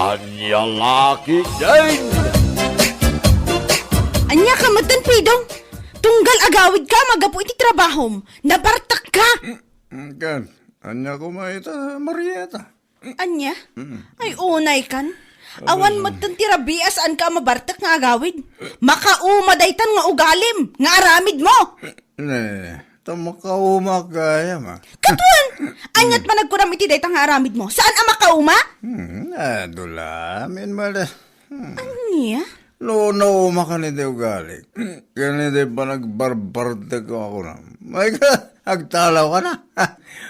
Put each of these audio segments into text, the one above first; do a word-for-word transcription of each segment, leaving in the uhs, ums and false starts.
Ania la ketdin? Ania ka metten, Pidong? Tunggal agawidka a manggapu iti trabahom, nabartekka! Mm, ken, ania koma ita, Marieta? Ania? Mm. Ay, unay kan. Awan metten ti rabii a saanka a mabartek nga agawid. Makauma daytan nga ugalim, nga aramidmo. Ne, ta makaumak gayam, a. Kaduan! Aniat managkunam iti dayta nga aramidmo? Saan a makauma? Hmm, adu la, amin mala. Hmm. Ania? No, naumakan iti ugalik. Ken iti panagbarbartek ko a kunam. Ay ka, agtalawkan a.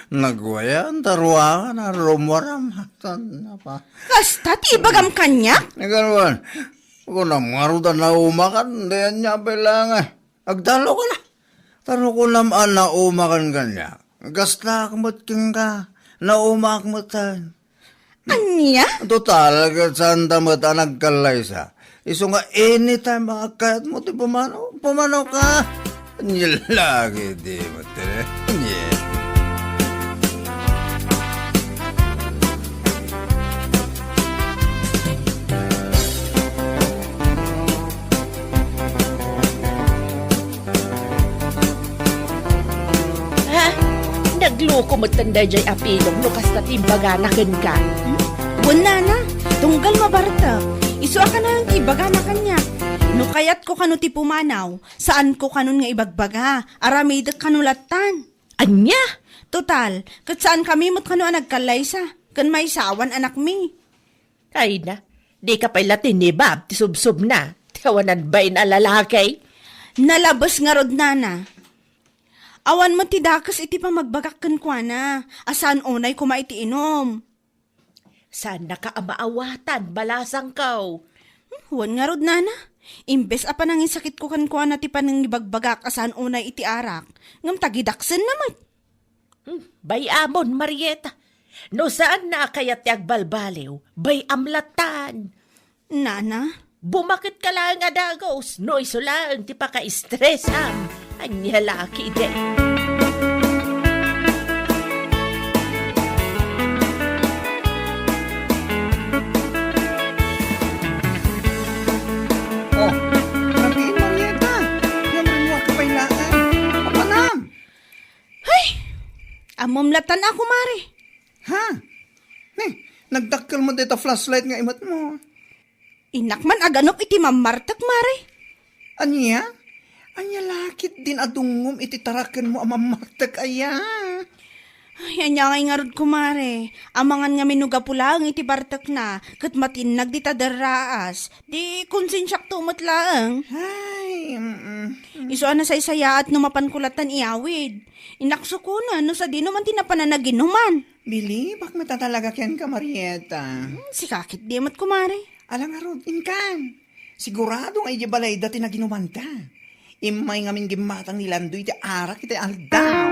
Nagwayan, ta ruangan a rumwaram. Saan na pa? Kasta ti ibagam kaniak? Ikaw naman, kunam ngarud a naumakan, di ania pay laeng. Agtalawkan a. Ta no kunam a naumakan kaniak, kastaak met kenka, naumaak metten. Ania? Total, ket saanta met a nagkallaysa. Isu nga anytime a kayatmo ti pumanaw, pumanawka. Ania la ketdi met, eh. Ania? Ha? Nagloko metten daydiay a Pidong no kasta ti imbagana kenka. Hmm? Wen, nana, tunggal mabartek. Isu a kanayon ti ibagana kaniak. No kayatko kano ti pumanaw, saanko kanon nga ibagbaga. Aramidek kano lattan. Ania? Total, ket saankami met kano a nagkallaysa. Ken maysa, awan anakmi. Ay na, dika pay la tinibab ti subsobna ti awanan bain a lalaki. Nalabes ngarud, nana. Awan met ti dakes iti pamagbagak kenkuana, a saan unay koma iti inum. Saannaka a maawatan, balasangko. Hmm, wen ngarud, nana. Imbes a panangisakitko kenkuana ti panangibagbagak a saan unay iti arak, ngem tagidaksenna met. Hmm, bay-amon, Marieta. No saanna a kayat ti agbalbaliw, bay-am lattan. Nana? Bumaketka laeng a dagus, no isu laeng ti pakaistresam. Ania la ketdi? Oh, rabii, Marieta. Ngem rimmuarka pay laeng. Apanam? Hay! Ammom lattan a, kumare. Ha? Ne, nagdakkel met dayta flashlight nga imatmo. Innak man aganup iti mammartek, mare. Ania? Ania la ketdin a dungngom iti tarakenmo a mammartek aya? Ay, ania ngay ngarud, kumare? Amangan ngamin no gapu laeng iti bartekna, ket matinnag dita derraas. Di konsensiakto met laeng. Ay, mm, mm. Isu a nasaysayaat no mapanko lattan iyawid. Innak sukonen no sadino man ti napan a naginuman. Bilibak met a talaga kenka, Marieta. Hmm, sika ketdi met, kumare. Ala ngarud, inkan. Sigurado nga idiay balayda ti naginumanta. Immay ngamin gimmatang ni Landoy ti arak iti aldaw.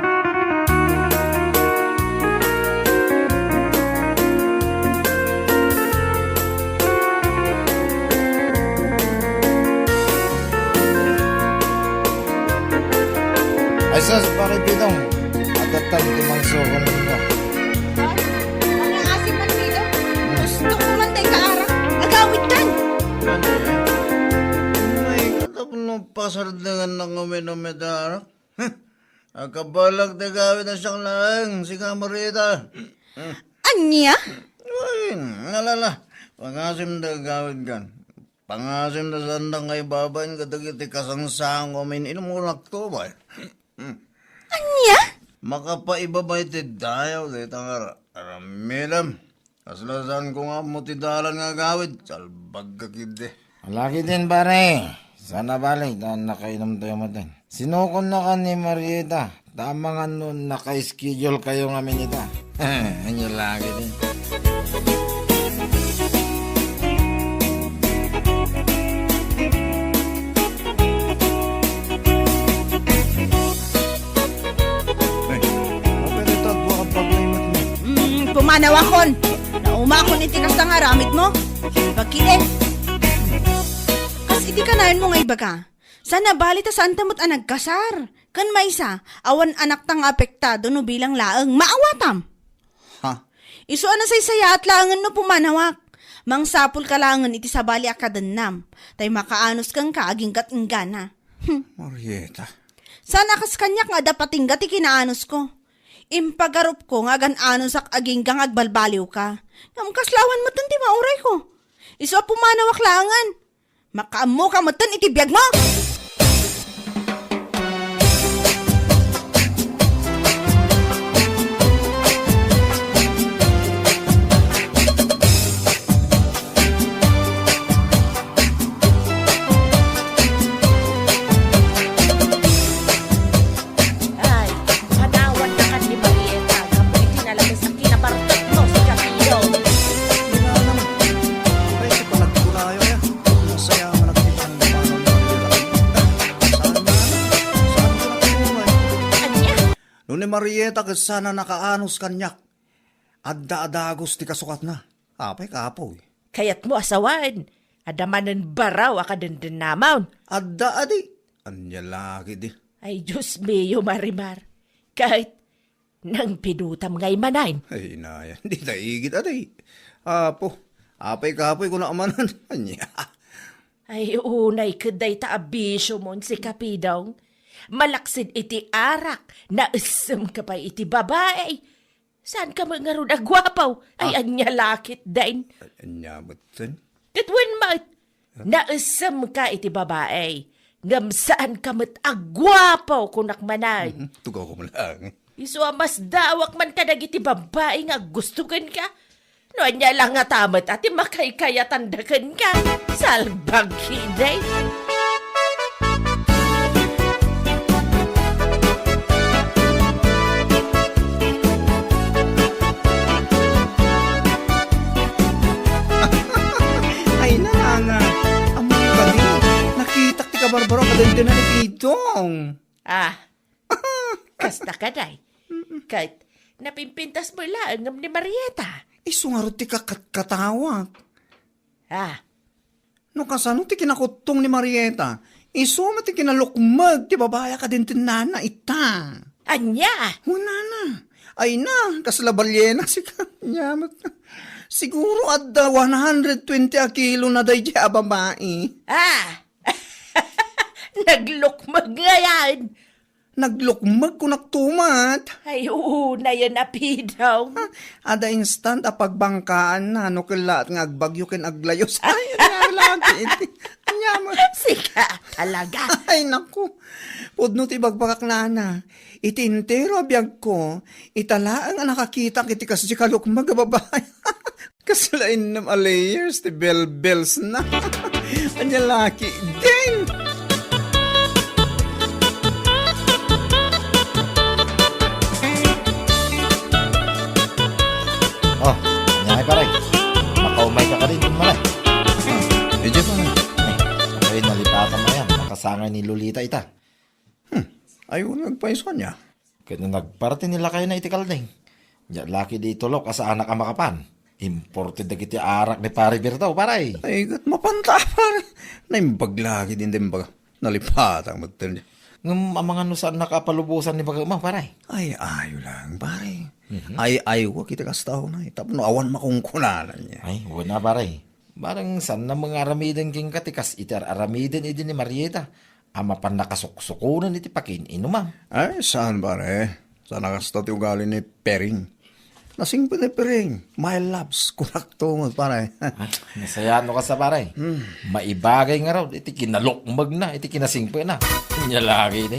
Ay sus, Pare Pidong, adda ti mangsukon ninyo. Ay, ang asim man dito. Gusto ko man tayo kaarak. Agawid kan. Ano yan? Ay, katapno pasardengan na kami ng medara. Huh? Akabalak ti agawid a siak laeng, sika Marita. Ania? Ay, nalala. Pangasim ti agawid kan. Pangasim ta sanda nga ibabain kadagiti kasangsango amin inumnakto, bay. Ania? Makapaibabay ti dayaw dayta nga aramidem. Kasla saanko nga ammo ti dalan nga agawid, salbagka ketdi. Ala ketdin, pare. Saan a bale ta nakainumtayo metten. Sinukonnakan ni Marieta, ta amangan no naka-schedule kayo ngamin ita. Ania la ketdin. Ay, apay dayta dua a bagnay met ni? Mm, pumanawakon. Naumakon iti kasta nga aramidmo. Bakit eh? Kas iti kanayon mo nga ibaga, saan a bale ta saanta met a nagkasar. Ken maysa, awan anakta nga apektado no bilang laeng. Maawatam. Ha? Isu a nasaysayaat laengen no pumanawak. Mangsapulka laengen iti sabali a kadennam, tay makaanus kenka agingga't inggana. Hmm. Marieta. Saan a kas kaniak nga adda patingga ti kinaanusko. Impagarupko nga agan-anusak agingga nga agbalbaliwka. Ngem kasla awan metten ti maurayko. Isu a pumanawak laengen. Makaammoka metten iti biagmo! Ay, manawan na kan ni Marieta, gapu iti nalabes a kinabartekmo si Cupido. Ina naman. Ay, iti panagkunayo, ya. Masaya man ako iti panaw ni Marieta. Saan na? Saan ko nakuha? Ania? No ni Marieta, ket saan a nakaanus kaniak. Adda a dagus ti kasukatna. Apay, kapoy. Kayatmo a sawen, adda manen baraw a kadendennamon. Adda, adi. Ania la ketdi? Ay, Dios mio, Marimar. Ket nangpidutam ngay manen. Ay, inaya, dita igid, adi. Apo, apay kapoy, kuna manen. Ania? Ay, unay ket dayta a bisiomon, si Kapidong. Malaksid iti arak, naessemka pay iti babai. Saanka met ngarud a guapo? Ay, ah, ania la ketdin? Ania metten? Ket wen met, naessemka iti babai, ngem saanka met a guapo, kunak manen. Mhm, tugaw ko man lang. Isu a masdaawak man kadagiti babbai nga aggusto kenka. No ania la ngata met a ti makaykayatanda kenka. Salbag ketdi. Ay, nananga. Ammom kadi, nakitak ti kabarbaro a kadendena ni Pidong. Ah, kasta kadi. Ket napimpintas met laeng ngem ni Marieta. Isu ngarud ti kakatkatawak. Ah. No kasano ti kinakuttong ni Marieta, isu met ti kinalukmeg ti babai a kadendennana ita. Ania? Kunana. Ay na, kasla balyena sika. Ania met. Siguro adda one hundred twenty a kilo na daydiay a babai. Ah! Naglukmeg ngay. Naglukmeg kunak tumat. Ay, unayen a Pidong. Ha? Ada instant a pagbangkaanna no kellaat nga agbagyo ken aglayus. Ay, ania lang iti. Ania mo? Sika talaga. Ay, naku. Pudno ti ibagbagak, nana. Iti entero a biagko, ita laeng a nakakitak iti kasdi kalukmeg a babai. Kasla innem a layers ti belbelsna. Ania la ketdin? Oh, ania, pare? Makaumayka kadin, kun malay. Hmm, medyo pa. Eh, ay, nalipatan mo yan. Makasangay ni Lolita ita. Hmm, ay, agpayso ania. Ket no nagparti ni lakayna iti kalding, diak la ketdi itulok a saanak a makapan. Imported dagiti arak ni Pare Berto, pare. Ay, ket mapanta, pare. Naimbag la ketdi, naimbag. Nalipatak met. Ngem amangan no saannak a palubosan ni baga mo, pare. Ay, ayo lang, pare. Mhm. Ay, ayo ko kiti kasta, unay. Tapno awan makunkunanan niya. Ay, wala, pare. Barang saan na mangaramiden kenka ti kas iti ar-aramiden idi ni Marieta. A mapan nakasuksukonen iti pakiin-inumam. Ay, saan, pare? Saan a kasta ti ugali ni Pering? Nasingpet ni Pering. My loves, kunak to, pare. Ay, nasayaan no kasta, pare. Hmm. Maibagay ngarud iti kinalukmegna, iti kinasingpetna. Ania la ketdi.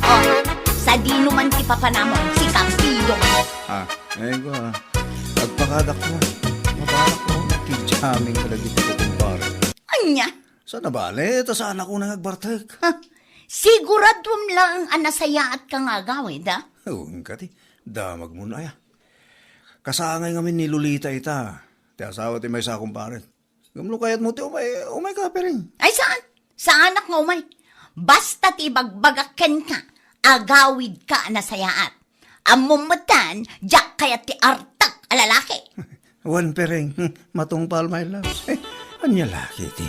Oh, sadino man ti papanamon, si Kapido. Ah, ay ko, ah. Agpakadak mo. Mabalak mo. Ti jamming ka lagi ko, kumpare. Ania? Sa nabali, ta saan ako nang agbartek? Ha? Siguraduam lang a nasayaat ka nga agawid, ha? Oo, kadi. Damag mo na, ya. Kasangay ngamin ni Lolita ita. Ti asawa ti maysa, kumpare. Ngem no kayatmo ti umay, umayka, Pering. Ay, saan? Saanak nga umay. Basta ti ibagbagak kenka, agawidka a nasayaat. Ammom metten, diak kayat ti artek a lalaki. Wen, Pering, matungpal, my love. Ania la ketdi.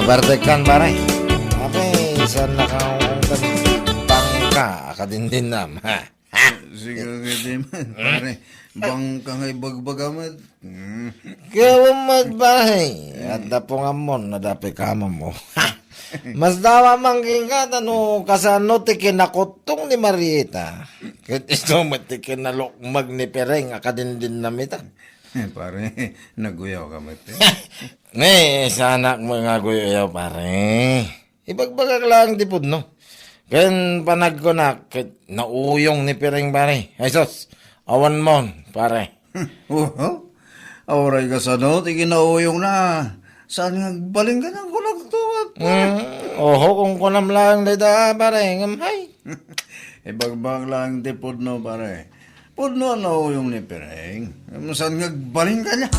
Bartekkan, pare. Apay, saan na ka ungkon bangka a kadindinnam, ha? Ha? Sige, sige, man, pare. Bangka nga ibagbagam met. Hmm. Kaya met, pare. Adda pungammon, adda pikamammo. Ha? Masdawa man kenka, ta no kasano ti kinakuttong ni Marieta. Ket isu met ti kinalukmeg ni Pireng a kadindinnam ita. Pare, naguyawka met. Ni, saanak met nga aguyaw, pare. Ibagbagak laeng ti pudno. Ken panagkunak, ket nauyong ni Pireng, pare. Ay sus, awan mon, pare. Oho? Uray kasano ti kinauyongna? Saan nga agbalin kaniak, kunak to, at Hmm, oho, kunkunam laeng dayta, pare, ngem hay. Ibagbagak laeng ti pudno, pare. Pudno a nauyong ni Pireng. Saan nga agbalin kaniak?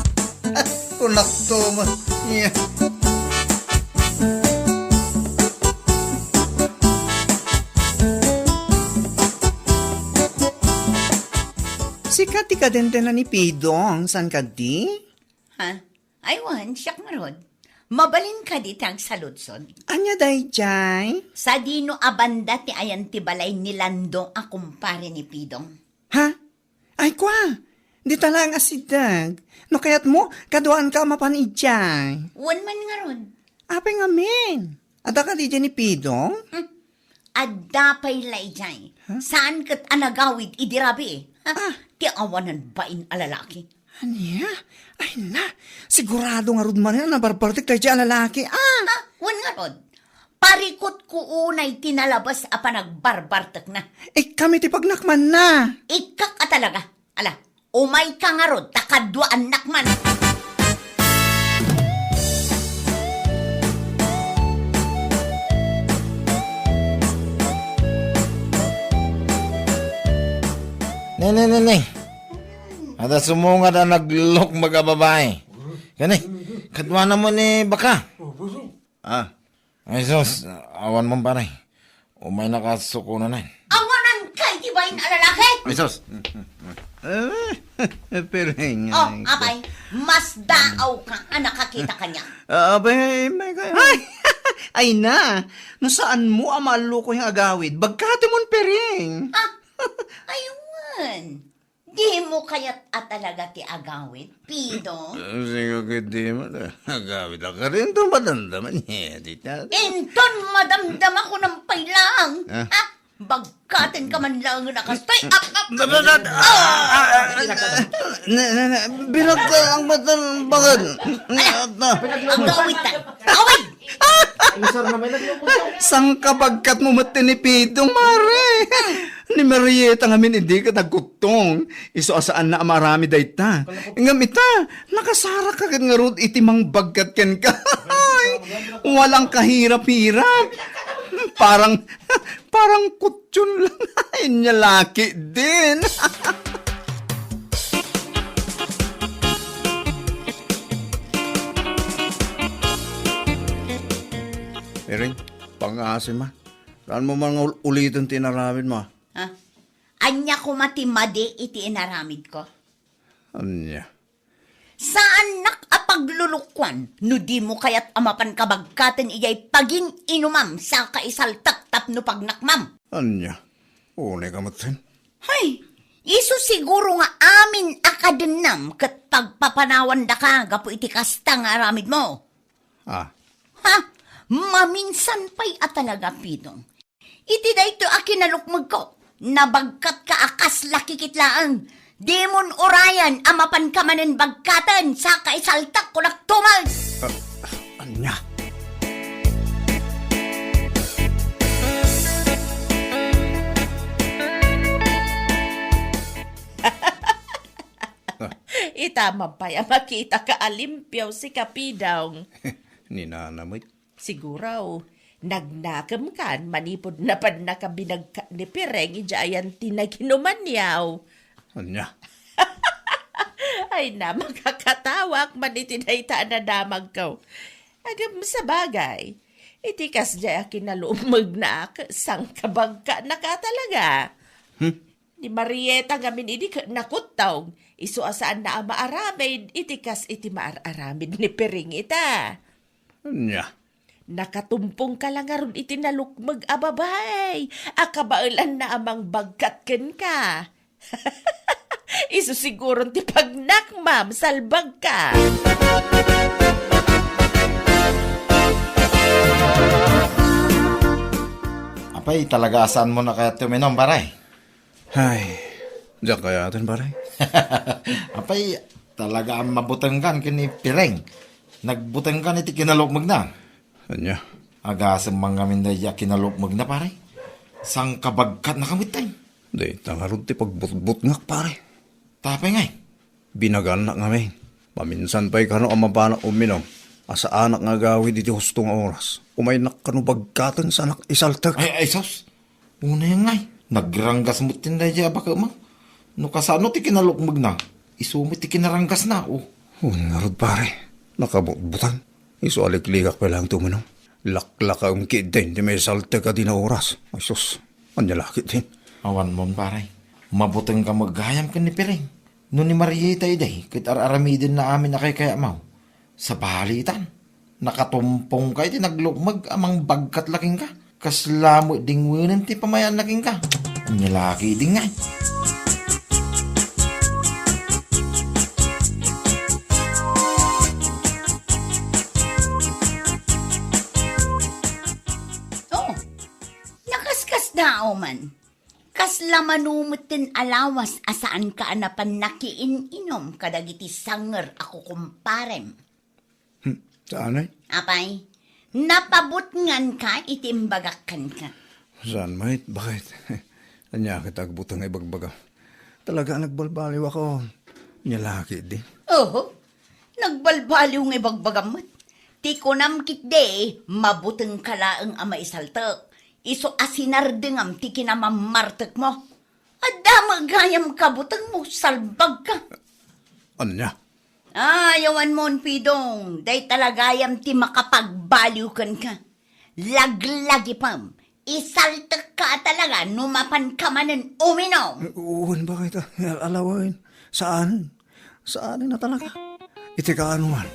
Kunakto man. Yeah. Sika ti kadendena ni Pidong, saan kadi? Ha? Ay, wen, siak ngarud. Mabalin kadi ti agsaludsod? Ania daydiay? Sadino a banda ti ayan ti balay ni Lando a kumpare ni Pidong? Ha? Ay, kua! Dita laeng a siddeg. No kayatmo, kaduaanka a mapan idiay. Wen man ngarud. Apay ngamin? Adda kadi idiay ni Pidong? Hmm. Adda pay la idiay. Ha? Saan ket a nagawid idi rabii? Ha? Ah. Ti awanan bain a lalaki. Ania? Ay na, sigurado ngarud manen a nabarbartek daydiay a lalaki. Ah! Ah, wen ngarud. Parikutko unay ti nalabes a panagbarbartekna. Ikkami ti pagnakmanna. Ikkak a talaga. Ala, umayka ngarud ta kaduaannak man. Ne, ne, ne, ne. Adda sumungad a naglukmeg a babai. Kani, kaduana mo ni baka? Ah. Ay, sus, awan man, pare. Umaynak a sukonen. Awanan kay ti bain a lalaki? Ay, sus. Eh, Pireng, Oh, ay, apay, masdaawka a nakakita kaniak. Ah, apay, may kayo. Ay, ay na. No saanmo a maallukoy nga agawid, bagkatemon, Pireng. Ah, aywan. Dimo kayat a talaga ti agawid, Pidong? Sige, ket dimo ta agawid a karinto madamdama niya, di ta. Inton madamdama ko nang pay laeng, Ah. ha? Bagkatenka man laeng a kastoy. Ap, ap. Na, na, na, ah, ah, ah, na, na, na, binagka ang mata ng bagad. Ala, agawid ta. Awid! Sangkabagkatmo met ti ni Pidong, mare. Ni Marieta ngamin idi ket agkuttong. Isu a saanna a maaramid dayta. Ngem ita, nakasarakka ket ngarud iti mangbagkat kenka. Ay, walang kahirap-hirap. Parang, parang kutyon lang. Inya laki din. Pireng, pangngaasim, a. Saanmo man nga ul-, uliten ti inaramidmo, a? Ha? Ania koma ti madi iti inaramidko? Ania? Saannak a paglulukuan no dimo kayat a mapan kabagkaten idiay pagin-inumam saka isaltek tapno pagnakmam. Ania? Unayka metten? Hay, isu siguro nga amin a kadennam ket pagpapanawandaka gapu iti kasta nga aramidmo. Ah. Ha? Maminsan pay a talaga, Pidong. Iti daytoy a kinalukmegko, nabagkatka a kas lakikit laeng. Dimon urayan a mapanka manen bagkaten, saka isaltek, kunak tumag. Ah, ania? Ita man pay a makitaka a limpio, sika, Pidong. Ni Nana met. Siguro, nagnakemkan manipud napannaka binagkat ni Pireng idiay ayan ti naginumanyo. Ania? Ay na, makakatawak man iti dayta a nadamagko. Ngem sabagay, iti kasdiay a kinalukmegnak, sangkabagkanaka talaga. Hmm? Ni Marieta ngamin idi ket nakuttong, isu a saanna a maaramid iti kas iti maar-aramid ni Pireng ita. Ania? Nakatumpongka la ngarud iti nalukmeg a babai a kabaelanna a mangbagkat kenka. Isu siguron ti pagnakmam, salbagka. Apay, talaga a saanmo na kayat ti uminom, pare? Ay, diak kayaten, pare. Apay, talaga a mabutengkan ken ni Pireng. Nagbutengkan iti kinalukmegna. Ania? Agasem man ngamin daydi a kinalukmegna, pare. Sangkabagkatnaka metten. Dayta ngarud ti pagbutbutngak, pare. Tapay ngay? Binagannak ngamin. Maminsan pay kano a mapanak uminom, a saanak nga agawid iti husto nga oras. Umaynak kano bagkaten sanak isaltek. Ay, ay, sus! Unay ngay, nagranggas met ti daydi a bakema. No kasano ti kinalukmegna, isu met ti kinaranggasna, o. Wen ngarud, pare, nakabutbutang. Isu a liklikak pay laeng ti uminom. Laklakaem ketdin ti maisaltek a dina oras. Ay sus, ania la ketdin? Awan mon, pare. Mabutengka met gayam ken ni Pireng. No ni Marieta idi, ket ar-aramidenna amin a kaykayatmo. Sabalitan, nakatumpongka iti naglukmeg a mangbagkat la kenka. Kasla met dingwenen ti pamayaanna kenka. Ania la ketdin ngay? Oh, nakaskasdaaw man. Kasla mano metten a lawas a saanka a napan nakiin-inom kadagiti sanger a kukumparem? Hmm, saan ay? Apay, napabutnganka iti imbagak kenka. Saan met? Bakit? Ania ket agbuteng nga ibagbagam? Talaga a nagbalbaliwakon. Ania la ketdi? Oho, nagbalbaliw nga ibagbagam met. Ti kunam ketdi, mabutengka laeng a maisaltek. Isu a sinardengam ti kinamammartekmo. Adda met gayam kabutengmo, salbagka. Ania? Ay, awan mon, Pidong, dayta la gayam ti makapagbaliw kenka. Laglagipem, isaltekka a talaga no mapanka manen uminom. Wen, bakit? Al-, alawen. Saan? Saan a talaga? Iti kaanoan,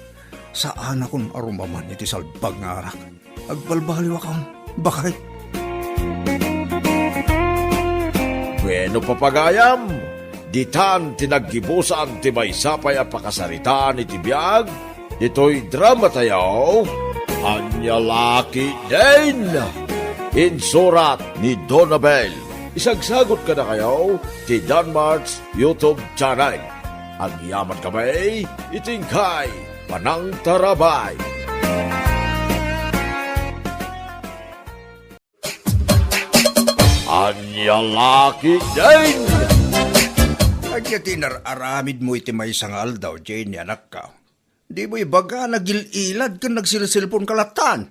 saanakon a rumaman iti salbag nga arak. Agbalbaliwakon, bakit? Bueno, papagayam, ditan ti naggibusan ti maysa pay a pakasaritaan iti biag ditoy dramatayo, Ania la ketdin? Insurat ni Donabel. Isagsagot kadakayo ti Danmart's YouTube channel. Agyamankami iti inkay panangtarabay. Ania la ketdin? Ania ti inar-aramidmo iti maysa nga aldaw, Jenny, anakko? Dimo ibaga, nagil-ilad ken nagsilselponka lattan.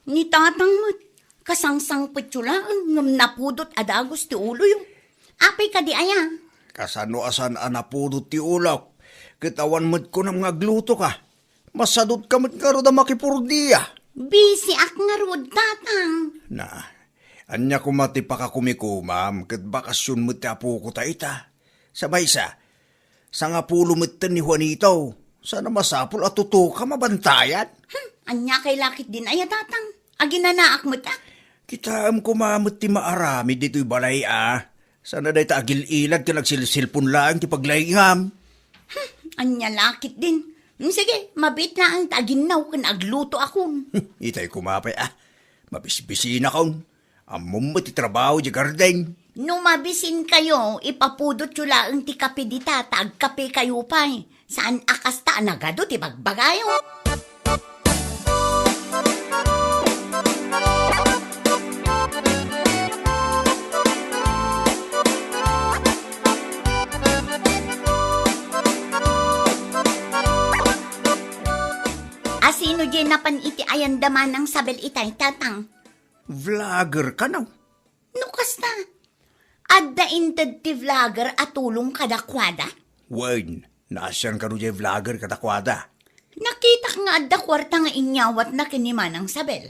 Ni tatang met, kasangsangpetyo laeng ngem napudot a dagus ti uloyo. Apay kadi aya? Kasano a saan a napudot ti ulok? Ket awan met kunam nga aglutoka. Masadutka met ngarud a makipurdia. Bisiak ngarud, tatang. Na, ania koma ti pakakumikomam ket bakasion met ti apoko ta ita. Sa maysa, sangapulo metten ni Juanito. Saan a masapul a tutoka mabantayan? Hmm, ania kay la ketdin aya, tatang? Aginanaak met a. Kitaem koma met ti maaramid ditoy balay a. Saan a dayta agil-ilad ken agsilselpon laeng ti paglaingam. Hmm, ania la ketdin? Hmm, sige, mabiit laeng ta aginnaw ken aglutoakon. Hmm, itay koma pay a. Mabisbisinakon. Ammom met ti trabaho idiay garden. No mabisinkayo, ipapudotyo laeng ti kape dita ta agkapekayo pay. Saan a kasta a nagadu ti bagbagayo. Asino diay napan iti ayanda, Manang Sabel, itay, tatang? Vlogger kano? No kasta, adda inted ti vlogger a tulong kadakuada? Wen, naasian kano diay vlogger kadakuada. Nakitak nga adda kuarta nga inyawatna ken ni Manang Sabel.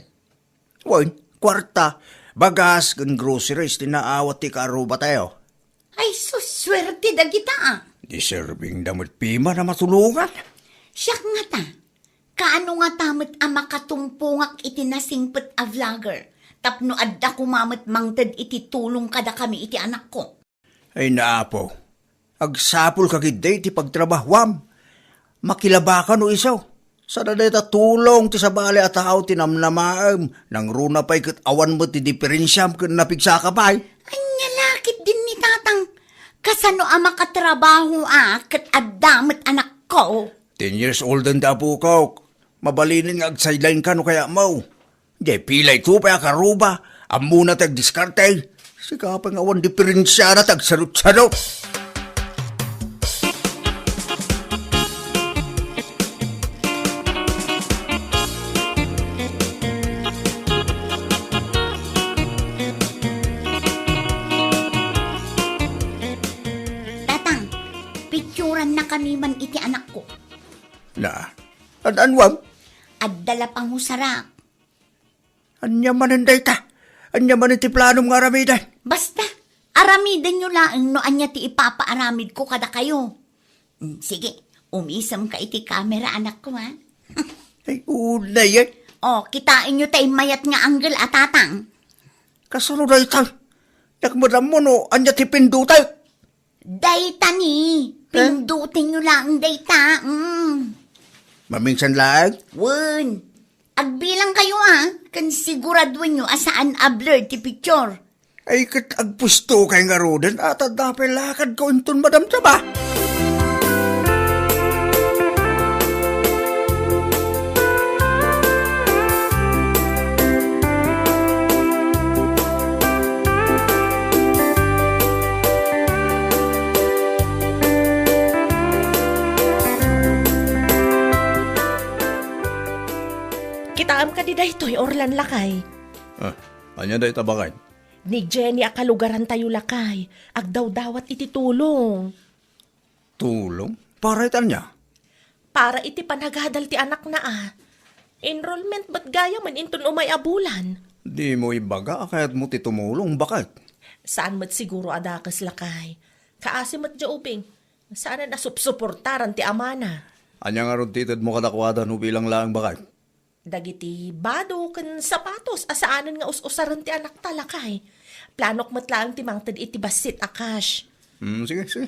Wen, kuarta, bagas ken groceries ti naawat ti kaarrubatayo. Ay, sus, suerte dagita a. Deserving da met piman a matulongan. Siak ngata, Kaano ngata met a makatumpongak iti nasingpet a vlogger tapno adda koma met mangted iti tulong kadakami iti anakko? Ay, Apo, agsapulka ketdi iti pagtrabahuam. Makilabaka no isu. Saan a dayta tulong ti sabali a tao ti namnamaem, nangruna pay ket awan met ti diferensiam ken napigsaka pay. Ania la ketdin ni Tatang? Kasano a makatrabaho a ket adda met anakko? Ten years old ti apokok. Mabalinen nga agsideline ka no kayatmo. Diay pay la ito pay a karuba, ammona ti agdiskarte. Sika pay nga awan diferensiana ti agsarut-sarut. Tatang, picturannakami man iti anakko. Na, an-, anuam? Adda la pangusarak. Ania manen dayta? Ania manen ti planom nga aramiden? Basta, aramidenyo laeng no ania ti ipapaaramidko kadakayo. Mm, sige, umisemka iti kamera, anakko, ha? Ay, unay, ay. O, kitaenyo tay mayat nga angle a, Tatang. Kasano dayta? Diak madammo no ania ti pindutek. Dayta ni, eh? Pindutenyo laeng dayta. Mm. Maminsan laeng? Wen. Agbilangkayo, a, ken siguraduenyo a saan a blur ti picture. Ay, ket agpusto kay ngaruden, a, ta adda pay lakadko inton madamdama. Kitaem kadi daytoy, Orlan, lakay? Ah, ania dayta, baket? Ni Jenny a kalugarantayo, lakay, agdawdawat iti tulong. Tulong? Para iti ania? Para iti panagadal ti anakna a. Enrollment met gayamen inton umay a bulan. Dimo ibaga a kayatmo ti tumulong, baket? Saan met siguro a dakes, lakay. Kaasi met diay ubing. Saanen a supsuportaran ti amana. Ania ngarud ti itedmo kadakuada no bilang laeng, baket? Dagiti bado ken sapatos a saanen nga us-usaren ti anakta, lakay. Planok met laeng ti mangted iti bassit a cash. Hmm, sige, sige.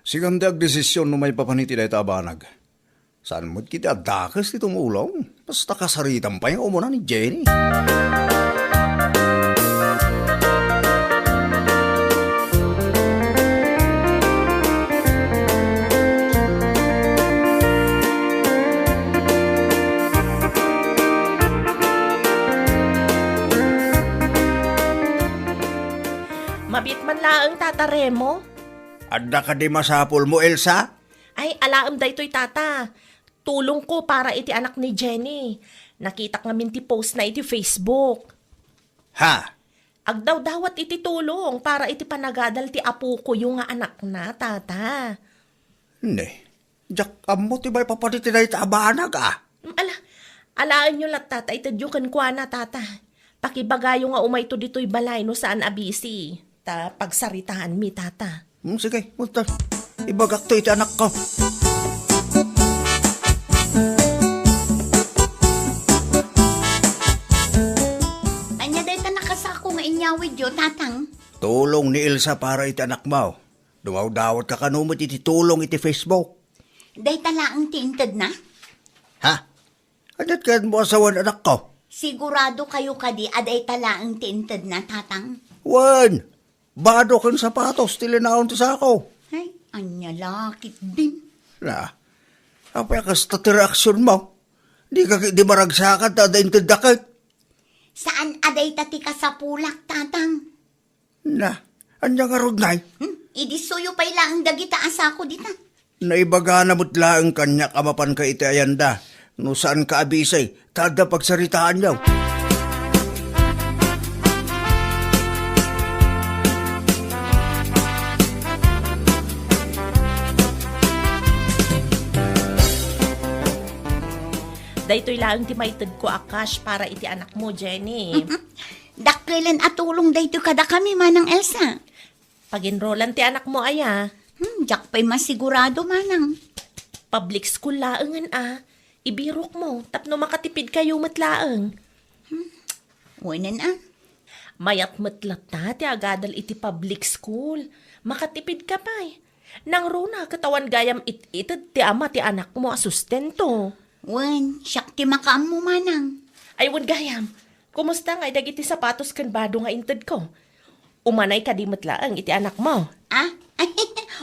Sikan ti agdesisyon no maipapan iti dayta a banag. Saan met ketdi a dakes ti tumulong? Basta kasaritam pay nga umuna ni Jenny. Mabiit man laeng, Tata Remo. Adda kadi masapulmo, Elsa? Ay, alaem daytoy, Tata. Tulongko para iti anak ni Jenny. Nakitak ngamin ti postna iti Facebook. Ha? Agdawdawat iti tulong para iti panagadal ti apokoyo nga anakna, Tata. Ne, diak ammo ti maipapan iti dayta a banag, a. Ala, alaenyo latta ta itedyo kenkuana, Tata. Pakibagayo nga umayto ditoy balay no saan a busy. Ta pagsaritaanmi, Tata. Hmm, sige, punta. Ibagakto iti anakko. Ania dayta nakasako nga inyawidyo, Tatang? Tulong ni Elsa para iti anakmo. Dumawdawatka kano met iti tulong iti Facebook. Dayta laeng ti intedna? Ha? Ania't kayatmo a sawen, anakko? Sigurado kayo kadi a dayta laeng ti intedna, Tatang? Wen, bado ken sapatos ti linaon ti sako. Ay, ania la ketdin? Na, apay a kasta ti reaksionmo? Dika ketdi maragsakan ta adda intedda ket? Saan a dayta ti kasapulak, Tatang. Na, ania ngarud ngay? Hmm? Idi suyo pay laeng dagita a sako dita. Naibagana met laeng kaniak a mapanka iti ayanda, no saanka a busy, ta adda pagsaritaanyo. Daytoy laeng ti maitedko a cash para iti anakmo, Jenny. Dakkelen a tulong daytoy kadakami, Manang Elsa. Pag-enrollan ti anakmo aya? Hmm, diak pay masigurado, Manang. Public school laengen a. Ibirokmo tapno makatipidkayo met laeng. Wen a. Mayat met latta ti agadal iti public school. Makatipidka pay. Nangruna ket awan gayam it-ited ti ama ti anakmo a sustento. Wen, siak ti makaammo manang. Ay, wen gayam. Kumusta ngay dagiti sapatos ken bado nga intedko? Umanay kadi met laeng iti anakmo? Ah?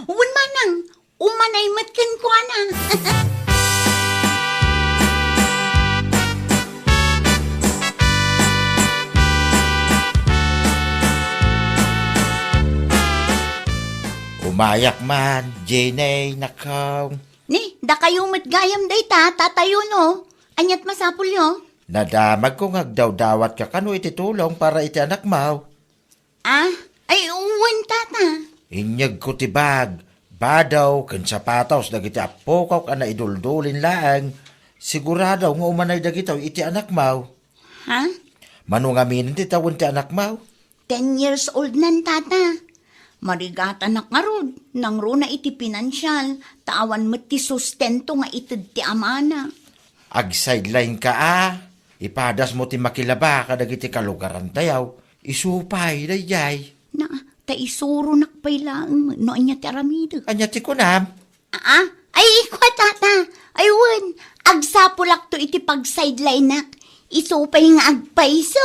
Wen manang, umanay met kenkuana. Umayak man, Jenny, nakaw. Ni, dakayo met gayam dayta, tatayo no. Aniat masapulyo? Nadamagko nga agdawdawatka kano iti tulong para iti anakmo. Ah? Ay, wen, tata. Inyegko ti bag, badaw, ken sapatos dagiti appokok a naiduldulin laeng. Sigurado nga umanay dagitoy iti anakmo. Ha? Mano ngamin ti tawen ti anakmo? Ten years old nan, tata. Marigatanak ngarud, nangruna iti pinansial, ta awan met ti sustento nga ited ti amana. Agsideline ka a, ipadasmo ti makilaba kadagiti kalugarantayo. Isu pay daydiay. Na, ta isuronak pay laeng no ania ti aramidek. Ania ti kunam? Aa? Ay, kua, tata. Ay, wen, agsapulakto iti pagsidelineak. Isu pay nga agpayso.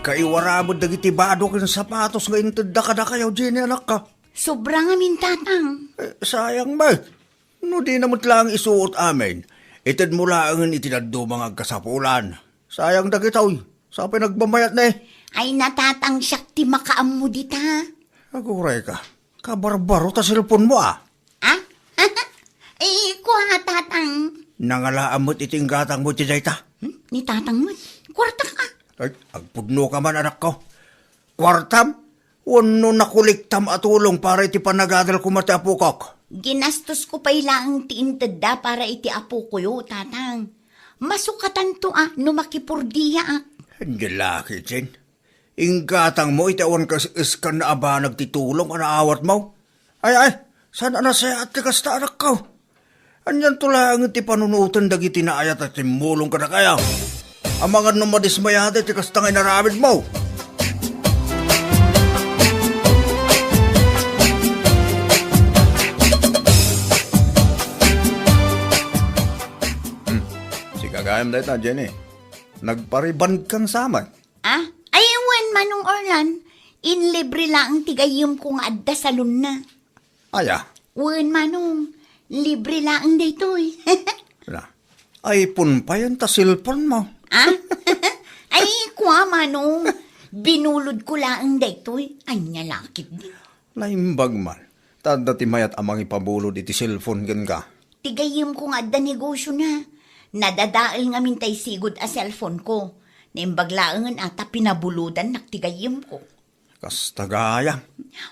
Agkaiwara met dagiti bado ken sapatos nga intedda kadakayo, Jenny, anakko. Sobra ngamin, tatang. Eh, sayang met. No dina met laeng isuot amin, itedmo laengen iti dadduma nga agkasapulan. Sayang dagitoy. Sa pay nagbamayat ne? Ay, natatangsiak ti makaammo dita. Aguray ka. Kabarbaro ta cellphone mo, ah. Ah? Eh, kua, tatang. Nangalaam met iti inggatang mo iti dayta. Hmm? Ni tatang met. Kwarta ka. Ay, agpudno ka man, anak ko. Kwartam? Wenno nakuliktam a tulong para iti panagadal koma ti apokok? Ginastosko pay laeng ti intedda para iti apokoyo, tatang. Masukatanto a no makipordiaak. Ania la ketdin? Inggatangmo iti awan kas-, kaskan a banag ti tulong a naawatmo. Ay, ay, saan a nasayaat ti kasta, anakko? Anianto laeng ti panunoten dagiti naayat a timmulong kadakayo? Amangan no madismayada iti kasta nga inaramidmo. Hmm. Sika gayam dayta, Jenny. Nagparibandkan sa met. Ah? Ay, wen, Manong Orlan. Inlibre laeng ti gayyemko nga adda salonna. Aya? Wen, Manong. Libre laeng daytoy. Na, iPhone payen ta cellphone mo. Ah? Ay, kua, Manong. Binulodko laeng daytoy. Ania la ketdi? Naimbag man. Ta adda ti mayat a mangipabulod iti cellphone kenka. Ti gayyemko nga adda negosiona. Nadadael ngamin tay sigud a cellphoneko. Naimbag laengen a ta pinabulodannak ti gayyemko. Kasta gayam.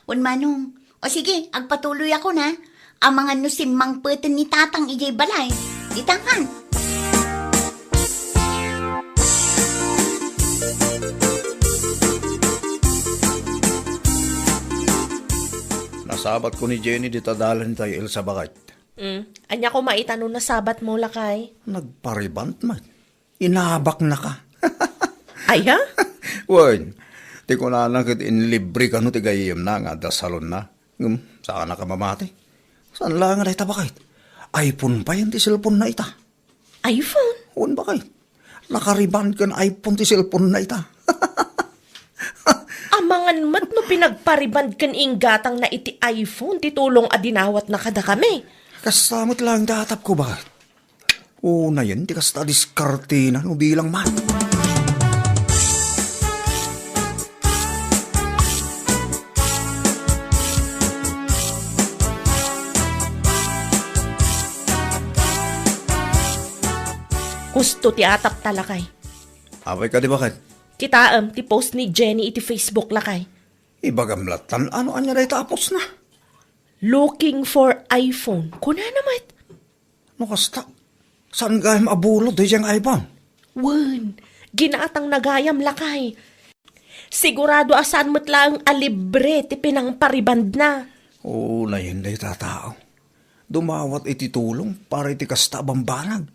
Wen, Manong. O sige, agpatuloyakon a. Amangan no simmangpeten ni Tatang idiay balay. Ditan kan. Nasabatko ni Jenny dita dalan itay Elsa, baket. Mm. Ania koma ita no nasabatmo, lakay? Nagpariband met. Inabaknaka. Aya? Wen, ti kunana ket inlibre kano ti gayyemna nga adda salonna. Ngem, saanaka mamati. Saan la nga dayta, baket? iPhone payen ti cellphone na ita. iPhone? Wen, baket. Nakariband ken iPhone ti cellphone na ita. Amangan met no pinagpariband ken inggatangna iti iPhone ti tulong a dinawatna kadakami. Kasta met laeng ti atapko, baket. Unayen ti kasta a diskartena no bilang man. Kusto ti atapta, lakay. Apay kadi, baket? Kitaem ti post ni Jenny iti Facebook, lakay. Ibagam lattan, ano ania dayta a postna? Looking for iPhone. Kunana met. No kasta, saan gayam a bulod daydiay nga iPhone? Wen, Ginatangna gayam, lakay. Sigurado a saan met laeng a libre ti pinangparibandna. Oo, nayen dayta a tao. Dumawat iti tulong para iti kasta a bambanag.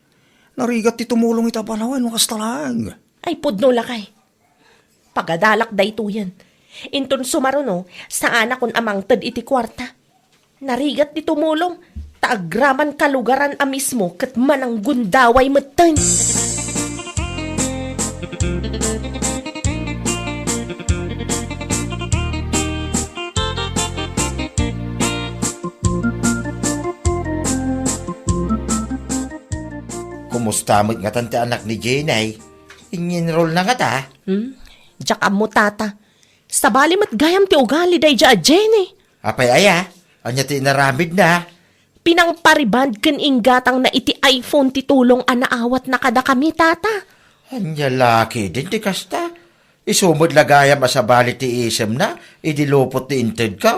Narigat ti tumulong ita a panawen no kasta laeng. Ay, pudno, lakay. Pagadalak daytoyen. Inton sumaruno, saanakon a mangted iti kuarta. Narigat ti tumulong, ta agraman kalugaran a mismo ket mananggundaway metten. Kumusta met ngatan ti anak ni Jenny? Inyenrolna ngata? Hmm? Diak ammo, tata. Sabali met gayam ti ugali daydiay a Jenny. Apay aya? Ania ti inaramidna? Pinangpariband ken inggatangna iti iPhone ti tulong a naawatna kadakami, tata. Ania la ketdin ti kasta? Isu met la gayam a sabali ti isemna idi lupot ti intedko.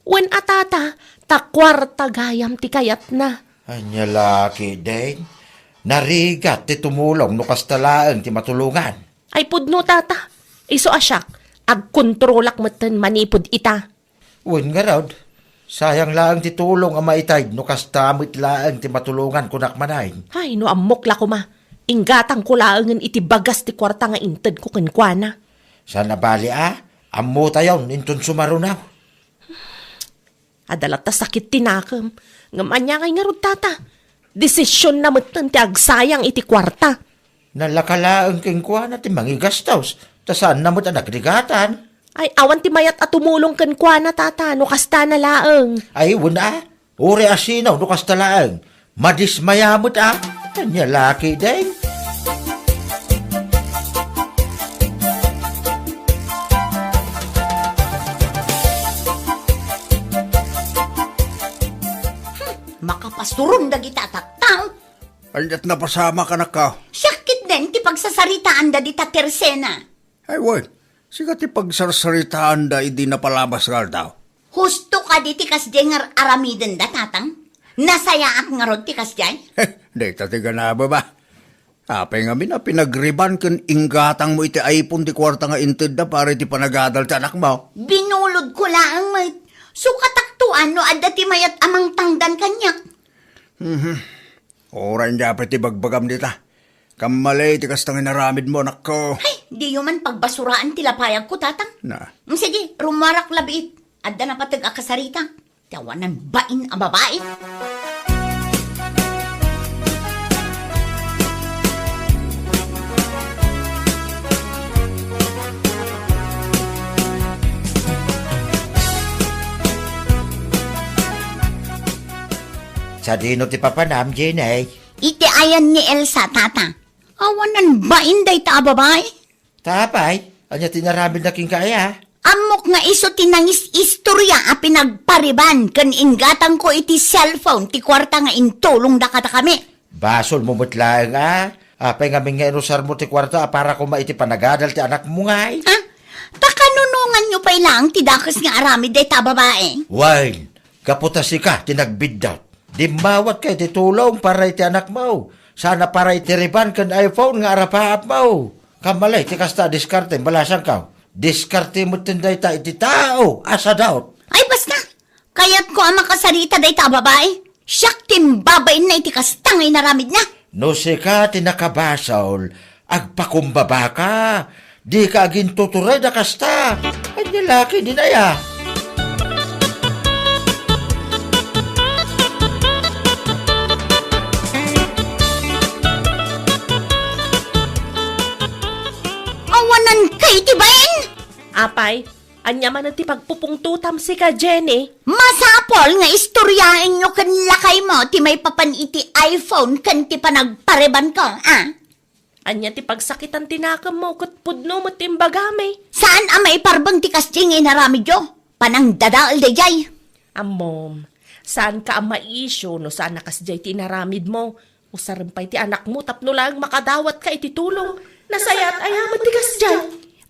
Wen a, tata, ta kuarta gayam ti kayatna. Ania la ketdin? Narigat ti tumulong no kasta laeng ti matulongan. Ay pudno, tata. Isu a siak, agkontrolak metten manipud ita. Wen ngarud, sayang laeng ti tulong a maitayd no kasta met laeng ti matulongan, kunak manen. Ay, no ammok la koma, inggatangko laengen iti bagas ti kuarta nga intedko kenkuana. Saan a bali a, ammotayon inton sumaruno. Adda latta sakit ti nakem, ngem ania ngay ngarud, tata? Desisionna metten ti agsayang iti kuarta. Nalaka laeng kenkuana ti mangigastos, ta saanna met a nagrigatan. Ay, awan ti mayat a tumulong kenkuana, tata, no kastana laeng. Ay, wen a, uray a sino no kasta laeng. Madismaya met a. Ania la ketdin? Makapasuron dagita a tattao. Aniat napasamak, anakko? Siak ketdin ti pagsasaritaanda dita Tersena. Ay, wen, sika ti pagsarsaritaanda idi napalabas nga aldaw. Husto kadi ti kasdiay nga aramidenda, tatang? Nasayaat ngarud ti kasdiay? Dayta ti ganaba, ba? Apay ngamin a pinagriban ken inggatangmo iti iPhone ti kuarta nga intedda para iti panagadal ti anakmo? Binulodko laeng met. Sukatakto a no adda ti mayat a mangtangdan kaniak. Mhm. Uray ania pay ti bagbagam dita. Kammalay ti kasta nga inaramidmo, anakko. Ay, diyo man pagbasuraan ti lapayagko, tatang. Na. Mm, sige, rummuarak labiit. Adda napateg a kasarita. Ti awanan bain a babai. Sadino ti papanam, Jenny? Iti ayan ni Elsa, tata. Awanan bain dayta a babai? Ta apay, ania ti inaramidna kenka aya? Ammok nga isu ti nangis-istoria a pinagpariban ken inggatangko iti cellphone ti kuarta nga intulongda kadakami. Basolmo met laeng a. Apay ngamin nga inusarmo ti kuarta a para koma iti panagadal ti anakmo ngay? Ha? Pakanunonganyo pay laeng ti dakes nga aramid dayta a babai? Wen, gapu ta sika ti nagbiddut. Dimmawatka iti tulong para iti anakmo. Saan a para iti riban ken iPhone nga arapaapmo. Kammalay ti kasta a diskarte, balasangko. Diskarte metten dayta iti tao a sadut. Ay, basta! Kayatko a makasarita dayta a babai. Siak ti imbabainna iti kasta nga inaramidna. No sika ti nakabasol, agpakumbabaka. Dika agintutured a kasta. Ania la ketdin aya? Awanan kay ti bain? Apay, ania manen ti pagpupungtotam sika, Jenny? Masapul nga istoriaenyo ken lakaymo ti maipapan iti iPhone ken ti panagparibanko, a? Ania ti pagsakitan ti nakemmo ket pudno met ti imbagami? Saan a maiparbeng ti kasdiay nga inaramidyo? Panangdadael daydiay. Ammom, saanka a maisyu no saan a kasdiay ti inaramidmo. Usarem pay ti anakmo tapno laeng makadawatka iti tulong. Nasayaat aya met ti kasdiay?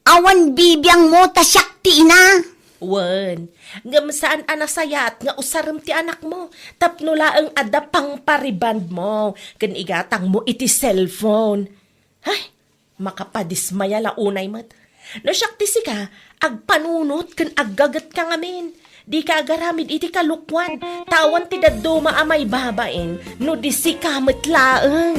Awan bibiangmo ta siak ti ina. Wen, ngem saan a nasayaat nga usarem ti anakmo tapno laeng adda pangparibandmo ken igatangmo iti cellphone. Ay, Makapadismaya la unay met. No siak ti sika, agpanunot ken aggagetka ngamin. Dika agaramid iti kalokuan, ta awan ti dadduma a maibabain no di sika met laeng.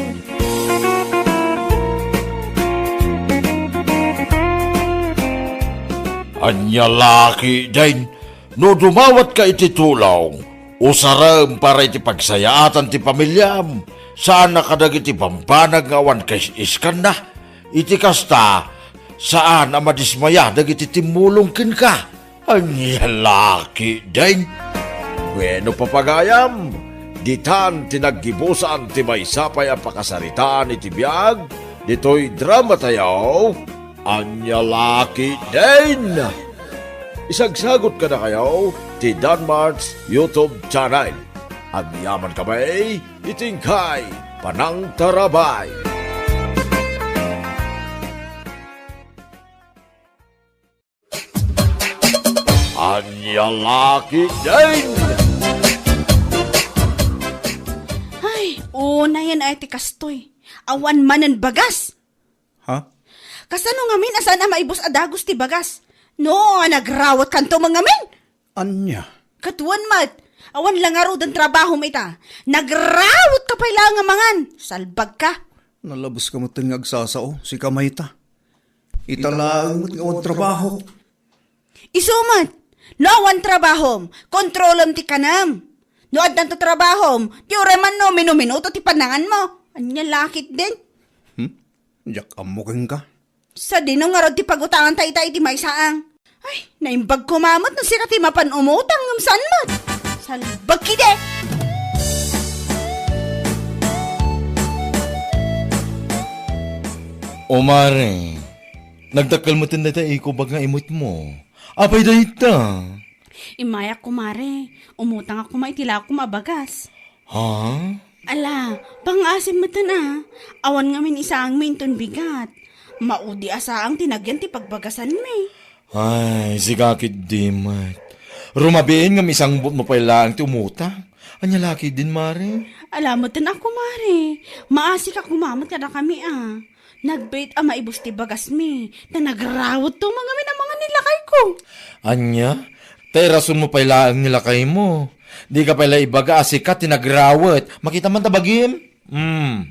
Ania la ketdin, no dumawatka iti tulong, usarem para iti pagsayaatan ti pamiliam, saan a kadagiti bambanag nga awan kais-iskanna. Iti kasta, saan a madismaya dagiti timmulong kenka. Ania la ketdin? Wenno, papagayam, ditan ti naggibusan ti maysa pay a pakasaritaan iti biag ditoy dramatayo. Ania la ketdin? Isagsagot kadakayo ti Danmart's YouTube channel. Agyaman kami iti inkay panangtarabay. Ania la ketdin? Ay, unayen ay ti kastoy. Awan manen bagas. Ha? Kasano ngamin a saan a maibus a dagus ti bagas? No, nagrawatkanto man ngamin. Ania? Ket wen met, awan la ngaruden trabahom ita. Nagrawat ka pay laeng a mangan. Salbag ka. Nalabes ka met nga agsasao, sika mayta. Ita laeng met nga awan trabaho. Isu met, no awan trabahom, kontrolem ti kanem. No addanto trabahom, di uray man no minuminuto ti pananganmo. Ania la ketdin? Hmm? Diak ammo kenka. Sadino ngarud ti pagutanganta ita iti maysaang? Ay, naimbag koma met no sika ti mapan umutang ngem saan met. Salbag ketdi! O mare, nagdakkel metten dayta ikubag nga imutmo. Apay dayta? Immayak, kumare. Umutangak koma iti lakom a bagas. Ha? Ala, pangngaasim metten a. Awan ngamin isaangmi inton bigat. Maudi a saang ti nagyan ti pagbagasanmi. Ay, sika ketdi met. Rumabiin ngem isangbutmo pay laeng ti umutang. Ania la ketdin, mare? Ala metten a, kumare. Maasika koma met kadakami a. Nagbiit a maibus ti bagasmi, ta nagrawetto man ngamin a mangan ni lakayko. Ania? Ta irasonmo pay laeng ni lakaymo. Dika pay la ibaga a sika ti nagrawet. Makita man ta bagim. Hmm.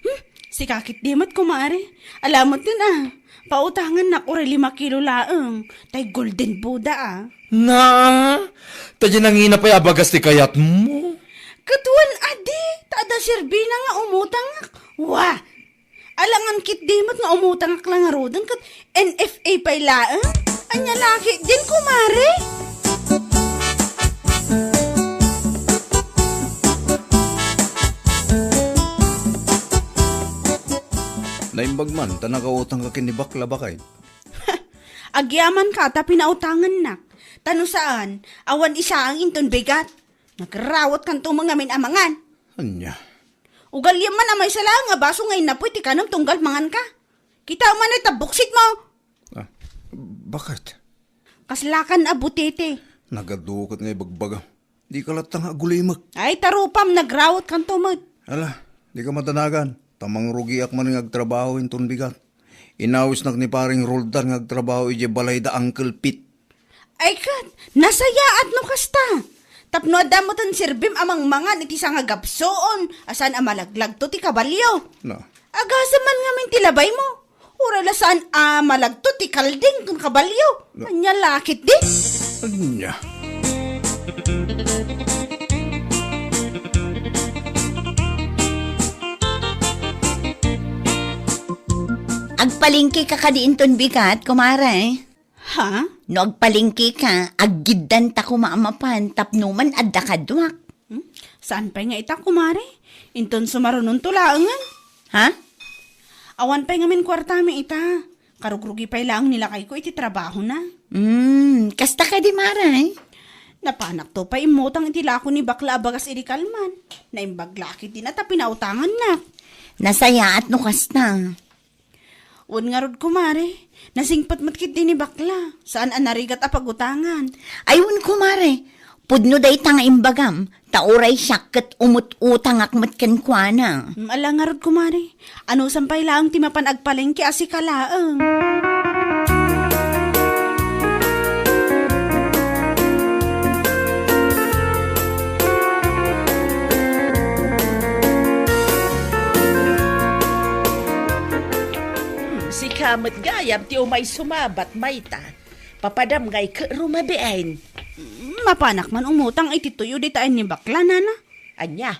Hmm, sika ketdi met, kumare. Ala metten a. Pautangannak uray lima kilo laeng. Tay Golden Buddha a. Na? Ta diay nangina pay a bagas ti kayatmo? Ket wen a di, ta adda serbina nga umutangak. Wa! Alangan ketdi met nga umutangak la ngaruden ket N F A pay laeng? Ania la ketdin, kumare? Naimbag man ta nakautangka ken ni bakla, baket. Agyamanka ta pinautangannak. Ta no saan, awan isaang inton bigat. Nagrawetkanto man ngamin a mangan. Ania? Ugaliam man a maysa laeng a baso nga innapoy ti kanem tunggal manganka. Kitaem man ta buksitmo. Ah, baket? Kaslakan a butete. Nagadu ket nga ibagbaga. Dika latta nga agulimek. Ay, ta rupam, nagrawetkanto met. Ala, dika madanagan. Ta mangrugiak man nga agtrabaho inton bigat. Inawisnak ni Paring Roldan nga agtrabaho idiay balay da Uncle Pete. Ay ket, nasayaat no kasta. Tapno adda metten serbim a mangmangan iti sangagapsuon a saan a malaglagto ti kabalio. Na. Agasem man ngamin ti labaymo. Uray la saan a malagto ti kalding ken kabalio. Na. Ania la ketdi? Ania? Agpalengkeka kadi inton bigat, kumare? Ha? No agpalengkeka, aggiddanta koma a mapan tapno man adda kaduak. Hmm? Saan pay nga ita, kumare? Inton sumarunonto laengen. Ha? Awan pay ngamin kuartami ita. Karugrugi pay laeng ni lakayko iti trabahona. Hmm, kasta kadi, mare? Napanakto pay immutang iti lako ni bakla a bagas idi kalman. Naimbag la ketdin a ta pinautangannak. Nasayaat no kasta. Wen ngarud, kumare, nasingpet met ketdi ni bakla. Saan a narigat a pagutangan. Ay, wen, kumare, pudno dayta nga imbagam, Ta uray siak ket umut-utangak met kenkuana. Mm, ala ngarud, kumare. Anusam pay laeng ti mapan agpalengke a sika laeng? Hmm, sika met gayam ti umay sumabat, mayta? Papadam ngay ket rumabiin. Mm, mapanak man umutang iti tuyo dita ni bakla, nana. Ania?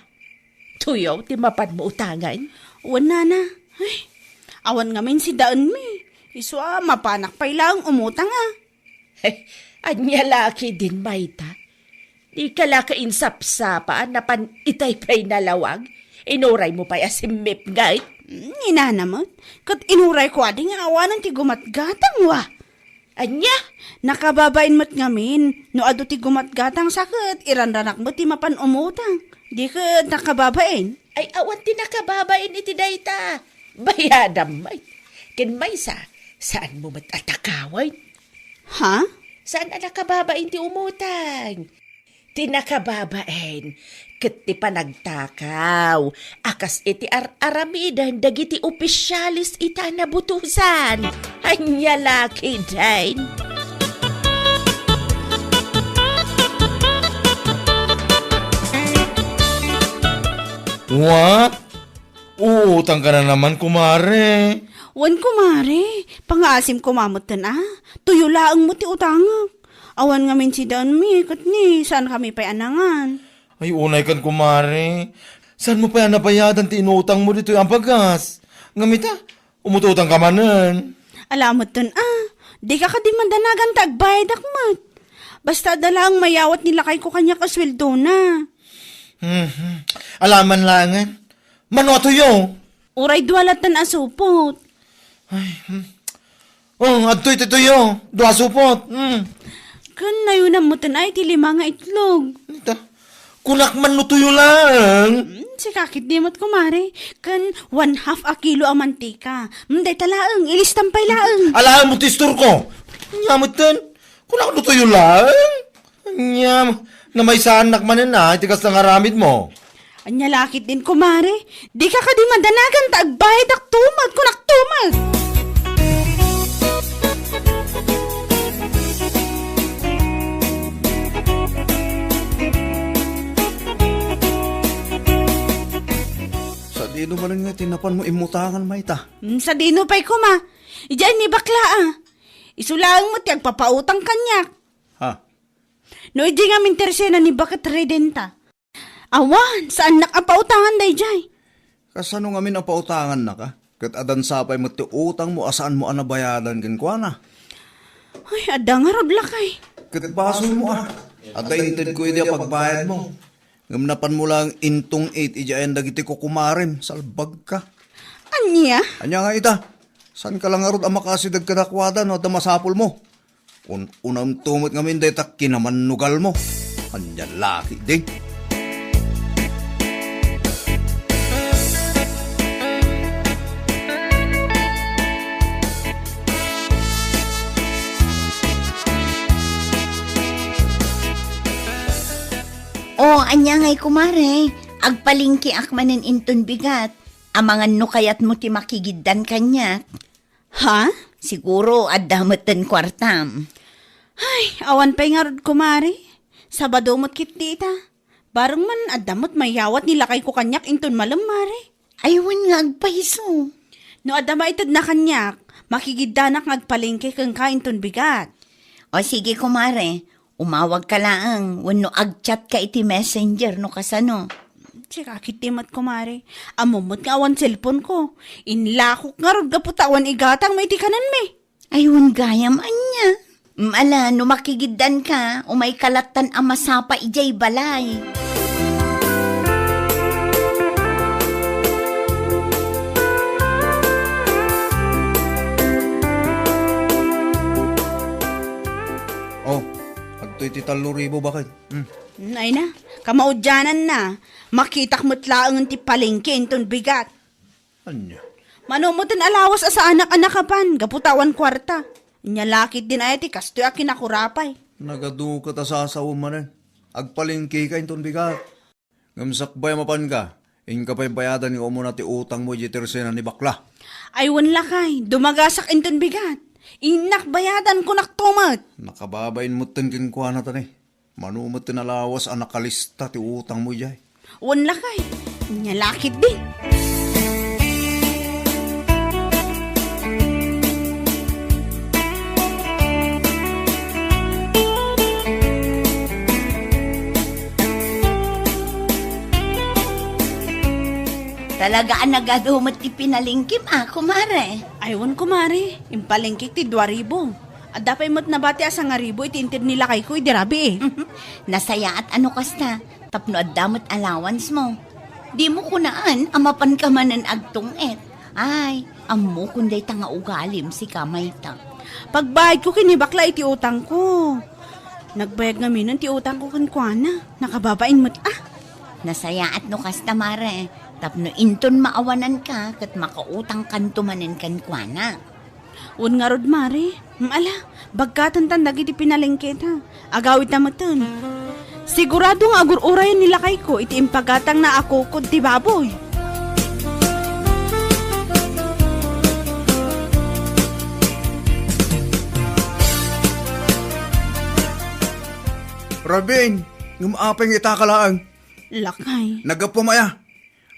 Tuyo ti mapanmo utangan? Wen, nana. Ay, awan ngamin sidaenmi. Isu a, mapanak pay laeng umutang a. Ania la ketdin, mayta? Dika la ka insapsapa a napan itay pay nalawag? Inuraymo pay a simmipnget? Mm, ni nana met. Ket inurayko adi nga awanen ti gumatgatang, wa. Ania? Nakababain met ngamin. No adu ti gumatgatang sa ket iranranak met ti mapan umutang. Di ket nakababain. Ay, awan ti nakababain iti dayta. Bayadam met. Ken maysa, saanmo met a takawen? Ha? Saan a nakababain ti umutang? Ti nakababain ket ti panagtakaw a kas iti ar-aramiden dagiti opisiales ita a nabutosan. Ania la ketdin? What? Uutang ka na naman, kumare. Wen, kumare. Pangaasim koma metten a. Tuyo laeng met ti utangek. Awan ngamin sidaenmi, ket ni, saan kami pay a nangan. Ay, unay kan, kumare. Saanmo pay a nabayadan ti inutangmo ditoy a bagas? Ngem ita, umututang ka manen. Ala metten a. Dika kadi madanagan ta agbayadak met. Basta adda laeng mayawat ni lakayko kaniak a sueldona. Mhm. Ala man laengen. Mano a tuyo? Uray dua latten a supot. Ay, hmm. Oh, adtoy ti tuyo. Dua supot. Hmm. Ken nayunam metten ay ti lima nga itlog. Ita. Kunak man no tuyo laeng. Hmm, sika ketdi met, kumare. Ken one half a kilo a mantika. Hmm, dayta laeng. Ilistam pay laeng. Alaem mo ti istorko. Ania metten? Kunak no tuyo laeng. Ania, namaysaannak manen a iti kasla nga aramidmo. Ania la ketdin, kumare? Dika kadi madanagan ta agbayadak tumet, kunak tumet. Sadino manen nga ti napanmo immutangan, mayta? Hmm, sadino pay koma? Idiay ni bakla a. Isu laeng met ti agpapautang kaniak. Ha? No idi ngamin ti resena ni baket redenta. Awan, saannak a pautangan daydiay. Kasano ngamin a pautangannaka? Ket adda sa pay met ti utangmo a saanmo a nabayadan kenkuana. Ay, adda ngarud, lakay. Ket basolmo a. Adda intedko idi a pagbayadmo. Ngem napanmo laeng intong-it idiayen dagiti kukumarem, salbagka. Ania? Ania nga ita? Saanka la ngarud a makasideg kadakuada no adda masapulmo? Un-unamto met ngamin dayta kinamannugalmo. Ania la ketdi? O, ania ngay, kumare? Agpalengkeak manen inton bigat. Amangan no kayatmo ti makigiddan kaniak. Ha? Siguro, adda metten kuartam. Ay, awan pay ngarud, kumare. Sabado met ketdi ita. Bareng man, adda met mayawat ni lakayko kaniak inton malem, mare. Ay, wen nga agpayso. No adda maitedna kaniak, makigiddanak nga agpalengke kenka inton bigat. O sige, kumare. Umawagka laeng wenno agchatka iti Messenger no kasano. Sika ketdi met, kumare. Ammom met nga awan cellphone-ko. Inlakok ngarud gapu ta awan igatangmo iti kanenmi. Ay, wen gayam ania. Mm, ala, no makigiddanka, umayka lattan a masapa idiay balay. Oh, adtoy ti tallo ribu, baket. Hmm. Ay na, kamaudiananna. Makitak met laengen ti palengke inton bigat. Ania? Mano metten a lawas a saanak a nakapan gapu ta awan kuarta. Ania la ketdin aya ti kastoy a kinakurapay. Nagadu ket a sasawem manen. Agpalengkeka inton bigat. Ngem sakbay a mapanka, inka pay bayadan nga umuna ti utangmo idiay tersena ni bakla. Ay, wen lakay, dumagasak inton bigat. Innak bayadan, kunakto met. Nakababain metten kenkuana, tani. Mano met ti nalawas a nakalista ti utangmo idiay? Wen lakay, ania la ketdin. Talaga a nagadu met ti pinalengkem a, kumare. Ay, wen, kumare, impalengkek ti dua ribu. Adda pay met nabati a sangaribu iti inted ni lakayko idi rabii. Nasayaat a no kasta, tapno adda met allowance mo. Dimo kunaan a mapanka manen agtung-it. Ay, ammokon dayta nga ugalim, sika mayta. Pagbayadko ken ni bakla iti utangko. Nagbayad ngaminen ti utangko kenkuana. Nakababain met a. Nasayaat no kasta, mare, tapno inton maawananka ket makautangkanto manen kenkuana. Wen ngarud, mare, mm, ala, bagkatentan dagiti pinalengketa. Agawidta metten. Sigurado nga agur-urayen ni lakayko iti impagatangna a kukod ti baboy. Rabiin, ngem apay nga itaka laeng? Lakay. Naggapuam aya.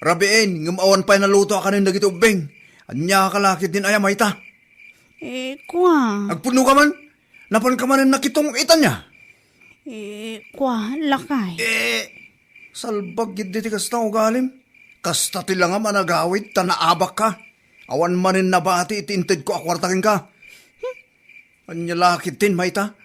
Rabiin, ngem awan pay naluto a kanen dagiti ubbing. Ania ka la ketdin aya, mayta? Eh, kua. Agpudnoka man? Napanka manen nakitung-it aya? Eh, kua, lakay. Eh, salbag ketdi ti kasta ugalim. Kasta ti langam a nagawid ta naabakka. Awan manen nabati iti intedko a kuarta kenka. Ania la ketdin, mayta?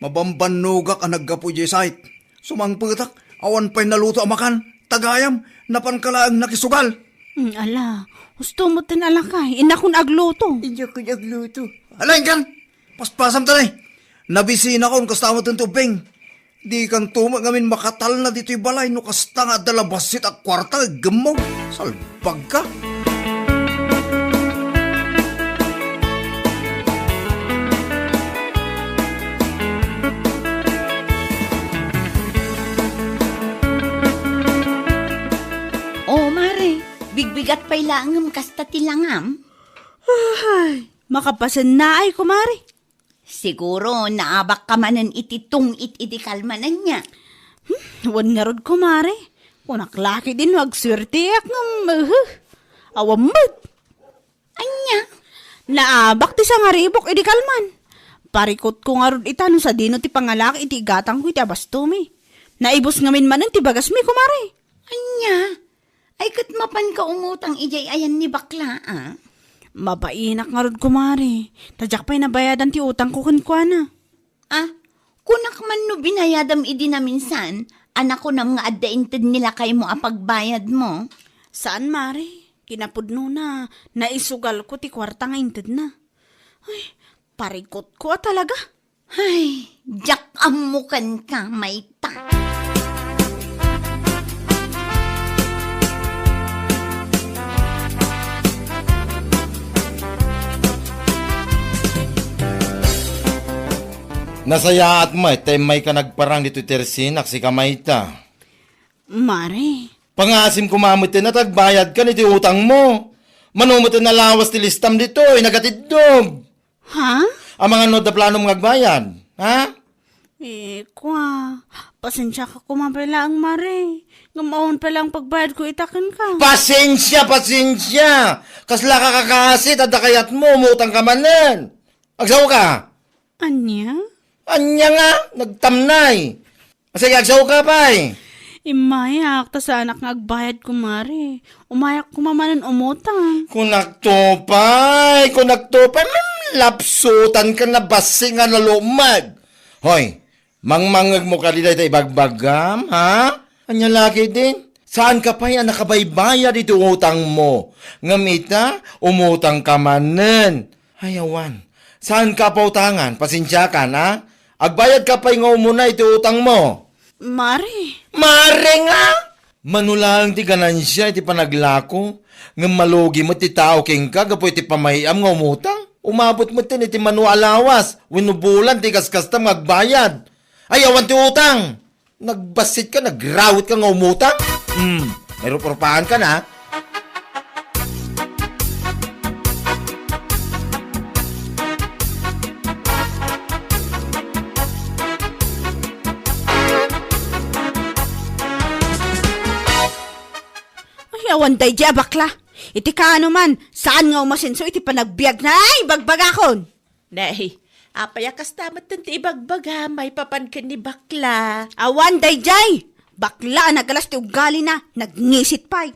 Mabambannogak a naggapu idiay site. Sumangpetak, awan pay naluto a makan. Ta gayam, napanka laeng nakisugal. Hmm, ala, husto metten a lakay. Innakon agluto. Innakon agluto. Ala, inkan! Paspasam ta, nay. Nabisinakon, kasta metten ti ubbing. Dikanto met ngamin makatalna ditoy balay no kasta nga adda la bassit a kuarta nga iggemmo. Salbagka. O, mare, bigbigat pay laeng ngem kasta ti langam. Ay, makapasennaay, kumare. Siguro, naabakka manen iti tung-it idi kalman ania. Hmm, wen ngarud, kumare. Kunak la ketdin no agsuerteak ngem, uhu. Awan met. Ania? Naabak ti sangaribok idi kalman. Parikutko ngarud ita no sadino ti pangalak iti igatangko iti abastomi. Naibus ngamin manen ti bagasmi, kumare. Ania? Ay, ket mapanka umutang idiay ayan ni bakla, a? Mabainak ngarud, kumare. Ta diak pay nabayadan ti utangko kenkuana. Ah, kunak man no binayadam idi naminsan, a nakunam nga adda inted ni lakaymo a pagbayadmo? Saan, mare. Kinapudnona, naisugalko ti kuarta nga intedna. Ay, parikutko a talaga. Ay, diak ammo kenka, mayta. Nasayaat met ta immayka nagparang ditoy tersinak, sika mayta. Mare. Pangaasim koma met ta agbayadkan iti utangmo. Mano met nalawas ti listam ditoy, nagatiddog. Ha? Amangan no adda planom nga agbayad, ha? Eh, kua, pasensiaka koma pay laeng, mare. Ngem awan pay laeng pagbayadko ita kenka. Pasensia, pasensia! Kasla ka kakaasit, adda kayatmo, umutangka manen. Agsaoka? Ania? Ania nga? Nagtamnay. Sige, agsaoka pay. Immayak, ta saanak nga agbayad, kumare. Umayak koma manen umutang. Kunakto pay, kunakto pay. Mm, lapsutanka, nabassit nga nalumeg. Hoy, mangmangngegmo kadi dayta ibagbagam, ha? Ania la ketdin? Saanka pay a nakabaybayad iti utangmo. Ngem ita, umutangka manen. Ay, awan. Saanka a pautangan, pasensiakan, a? Agbayadka pay nga umuna iti utangmo. Mare. Mare nga! Mano laeng ti ganansia iti panaglako, ngem malugi met ti tao kenka gapu iti pamay-am nga umutang. Umabot met iti mano a lawas wenno bulan ti ikaskastam nga agbayad. Ay, awan ti utang! Nagbassitka, nagrawitka nga umutang? Hmm, may rup-rupaankan, a. Ay, awan daydiay a bakla. Iti kaano man, saan nga umasenso iti panagbiagna? Ay, bagbagakon! Nay, apay a kasta met ti ibagbagam maipapan ken ni bakla? Awan daydiay! Bakla a nagalas ti ugalina, nagngisit pay.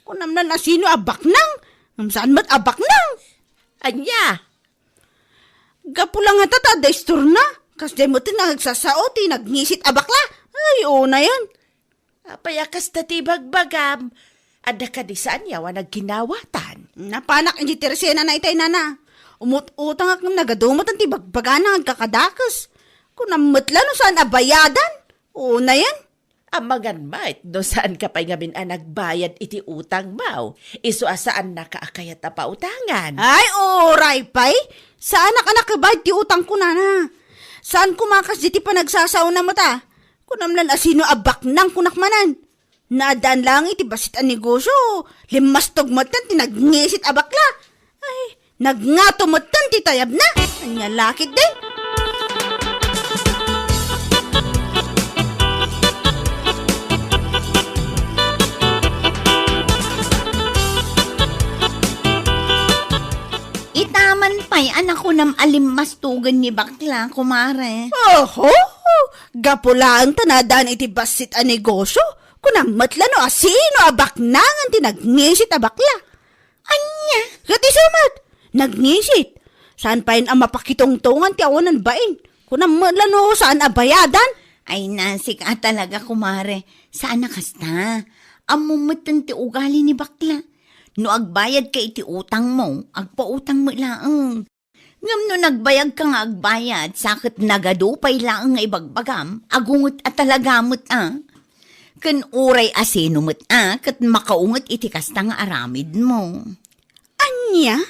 Kunam laeng a sino a baknang, ngem saan met a baknang. Ania? Gapu la ngata ta adda istorna, kasdiay met nga agsasao ti nagngisit a bakla. Ay, unayen. Apay a kasta ti ibagbagam? Adda kadi saan a nagginawatan? Napanak iti tersenana itay, nana. Umut-utangak ngem nagadu met ti bagbagana nga agkakadakes. Kunam met la no saan a bayadan. Unayen. Amangan met no saanka pay ngamin a nagbayad iti utangmo. Isu a saannaka a kayat a pautangan. Ay, uray pay. Saanak a nakabayad ti utangko, nana. Saan koma kasdiay ti panagsasaona met a. Kunam laeng a sino a baknang kunak manen. Naaddaan laeng iti bassit a negosio, limmastog metten ti nagngisit a bakla. Ay, nagngato metten ti tayabna. Ania la ketdin? Itaman pay a nakunam a limmastogen ni bakla, kumare. Oho! Gapu laeng ta naaddaan iti bassit a negosio, kunam met la no a sino a baknangan ti nagngisit a bakla. Ania? Ket isu met, nagngisit. Saan pay a mapakitungtongan ti awanan bain. Kunam met la no saan a bayadan. Ay, nasik a talaga, kumare. Saan a kasta. Ammom metten ti ugali ni bakla. No agbayadka iti utangmo, agpautang met laeng. Ngem no nagbayagka nga agbayad, sa ket nagadu pay laeng nga ibagbagam, agunget a talaga met a. Ken uray a sino met a, ket makaunget iti kasta nga aramidmo. Ania?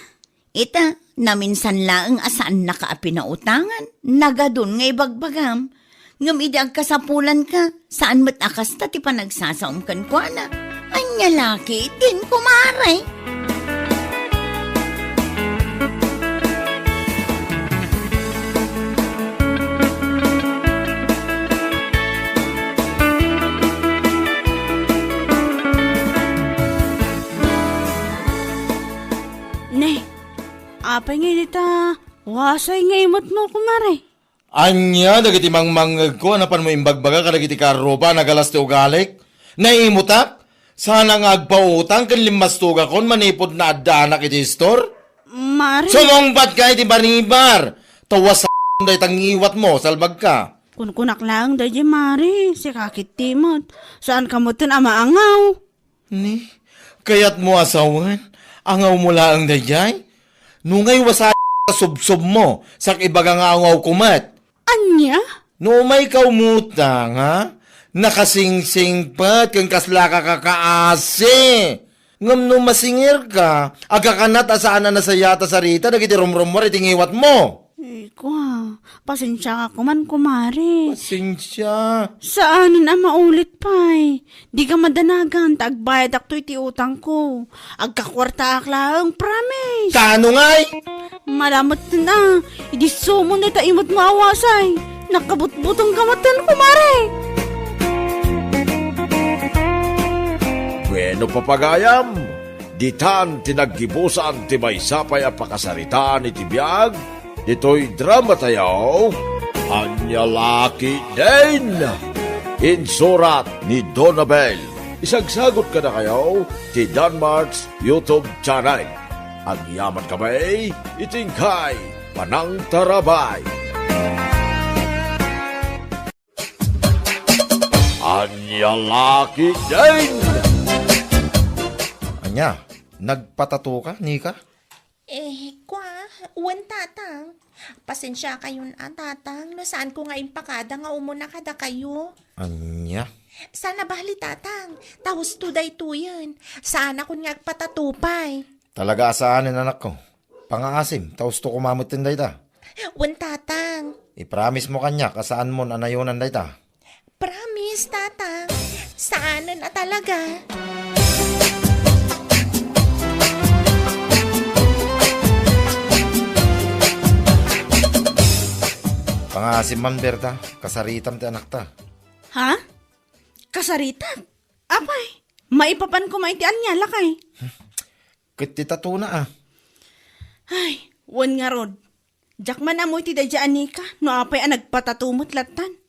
Ita, naminsan laeng a saannaka a pinautangan, nagadun nga ibagbagam. Ngem idi agkasapulanka, saan met a kasta ti panagsasaom kenkuana. Ania la ketdin, kumare? Ne, apay nga dita wasay nga imutmo, kumare? Ania dagiti mangmangngegko a napanmo imbagbaga kadagiti karruba a nagalas ti ugalik? Naimutak? Sana nga agpautang ken limmastogakon manipud naaddaanak iti istor? Mare. Sumungbatka iti baribar! Tawas dayta ngiwatmo, salbagka. Kunkunak laeng daydiay, mare, sika ketdi met. Saanka metten a maangaw. Ni, kayatmo a sawen? Angawmo laeng daydiay? No ngay wasa a subsobmo, sak ibaga nga angawko met. Ania? No umayka umuta, nga? Nakasingsingpet ken kaslaka kakaasi. Ngem no masingerka, agkakanat a saan a nasayat a sarita dagiti rumrummuar iti ngiwatmo. Ay, kua, pasensiaka koman, kumare. Pasensia. Saanen a maulit pay. Dika madanagan ta agbayadakto iti utangko. Agkakuartaak laeng, promise. Kaano ngay? Malamet ten a, idi sumon dayta imutmo a wasay. Nakabutbutengka metten, kumare. Bueno, papagayam, ditan ti naggibusan ti maysa pay a pakasaritaan iti biag ditoy dramatayo, Ania La Ketdin. Insurat ni Donabel. Isagsagut kadakayo ti Danmart's YouTube channel. Agyaman kami iti inkay panangtarabay. Ania La Ketdin. Ania, nagpatato ka, Nika? Eh, kua, wen, Tatang. Pasensiakayon a, Tatang, no saanko nga impakada nga umuna kadakayo. Ania? Saan a bali, Tatang. Ta husto daytoyen. Saanakon nga agpatato pay. Talaga a saanen, anakko. Pangaasim, ta husto koma metten dayta. Wen, Tatang. Ipromise mo kaniak a saanmon a nayonan dayta. Promise, Tatang. Saanen a talaga. Pangaasim man, Berta, kasaritam ti anakta. Ha? Kasaritak? Apay, maipapan koma iti ania, lakay? Ket ti tatona, a. Ay, wen ngarud. Diak man ammo iti daydiay a Nika, no apay a nagpatato met lattan.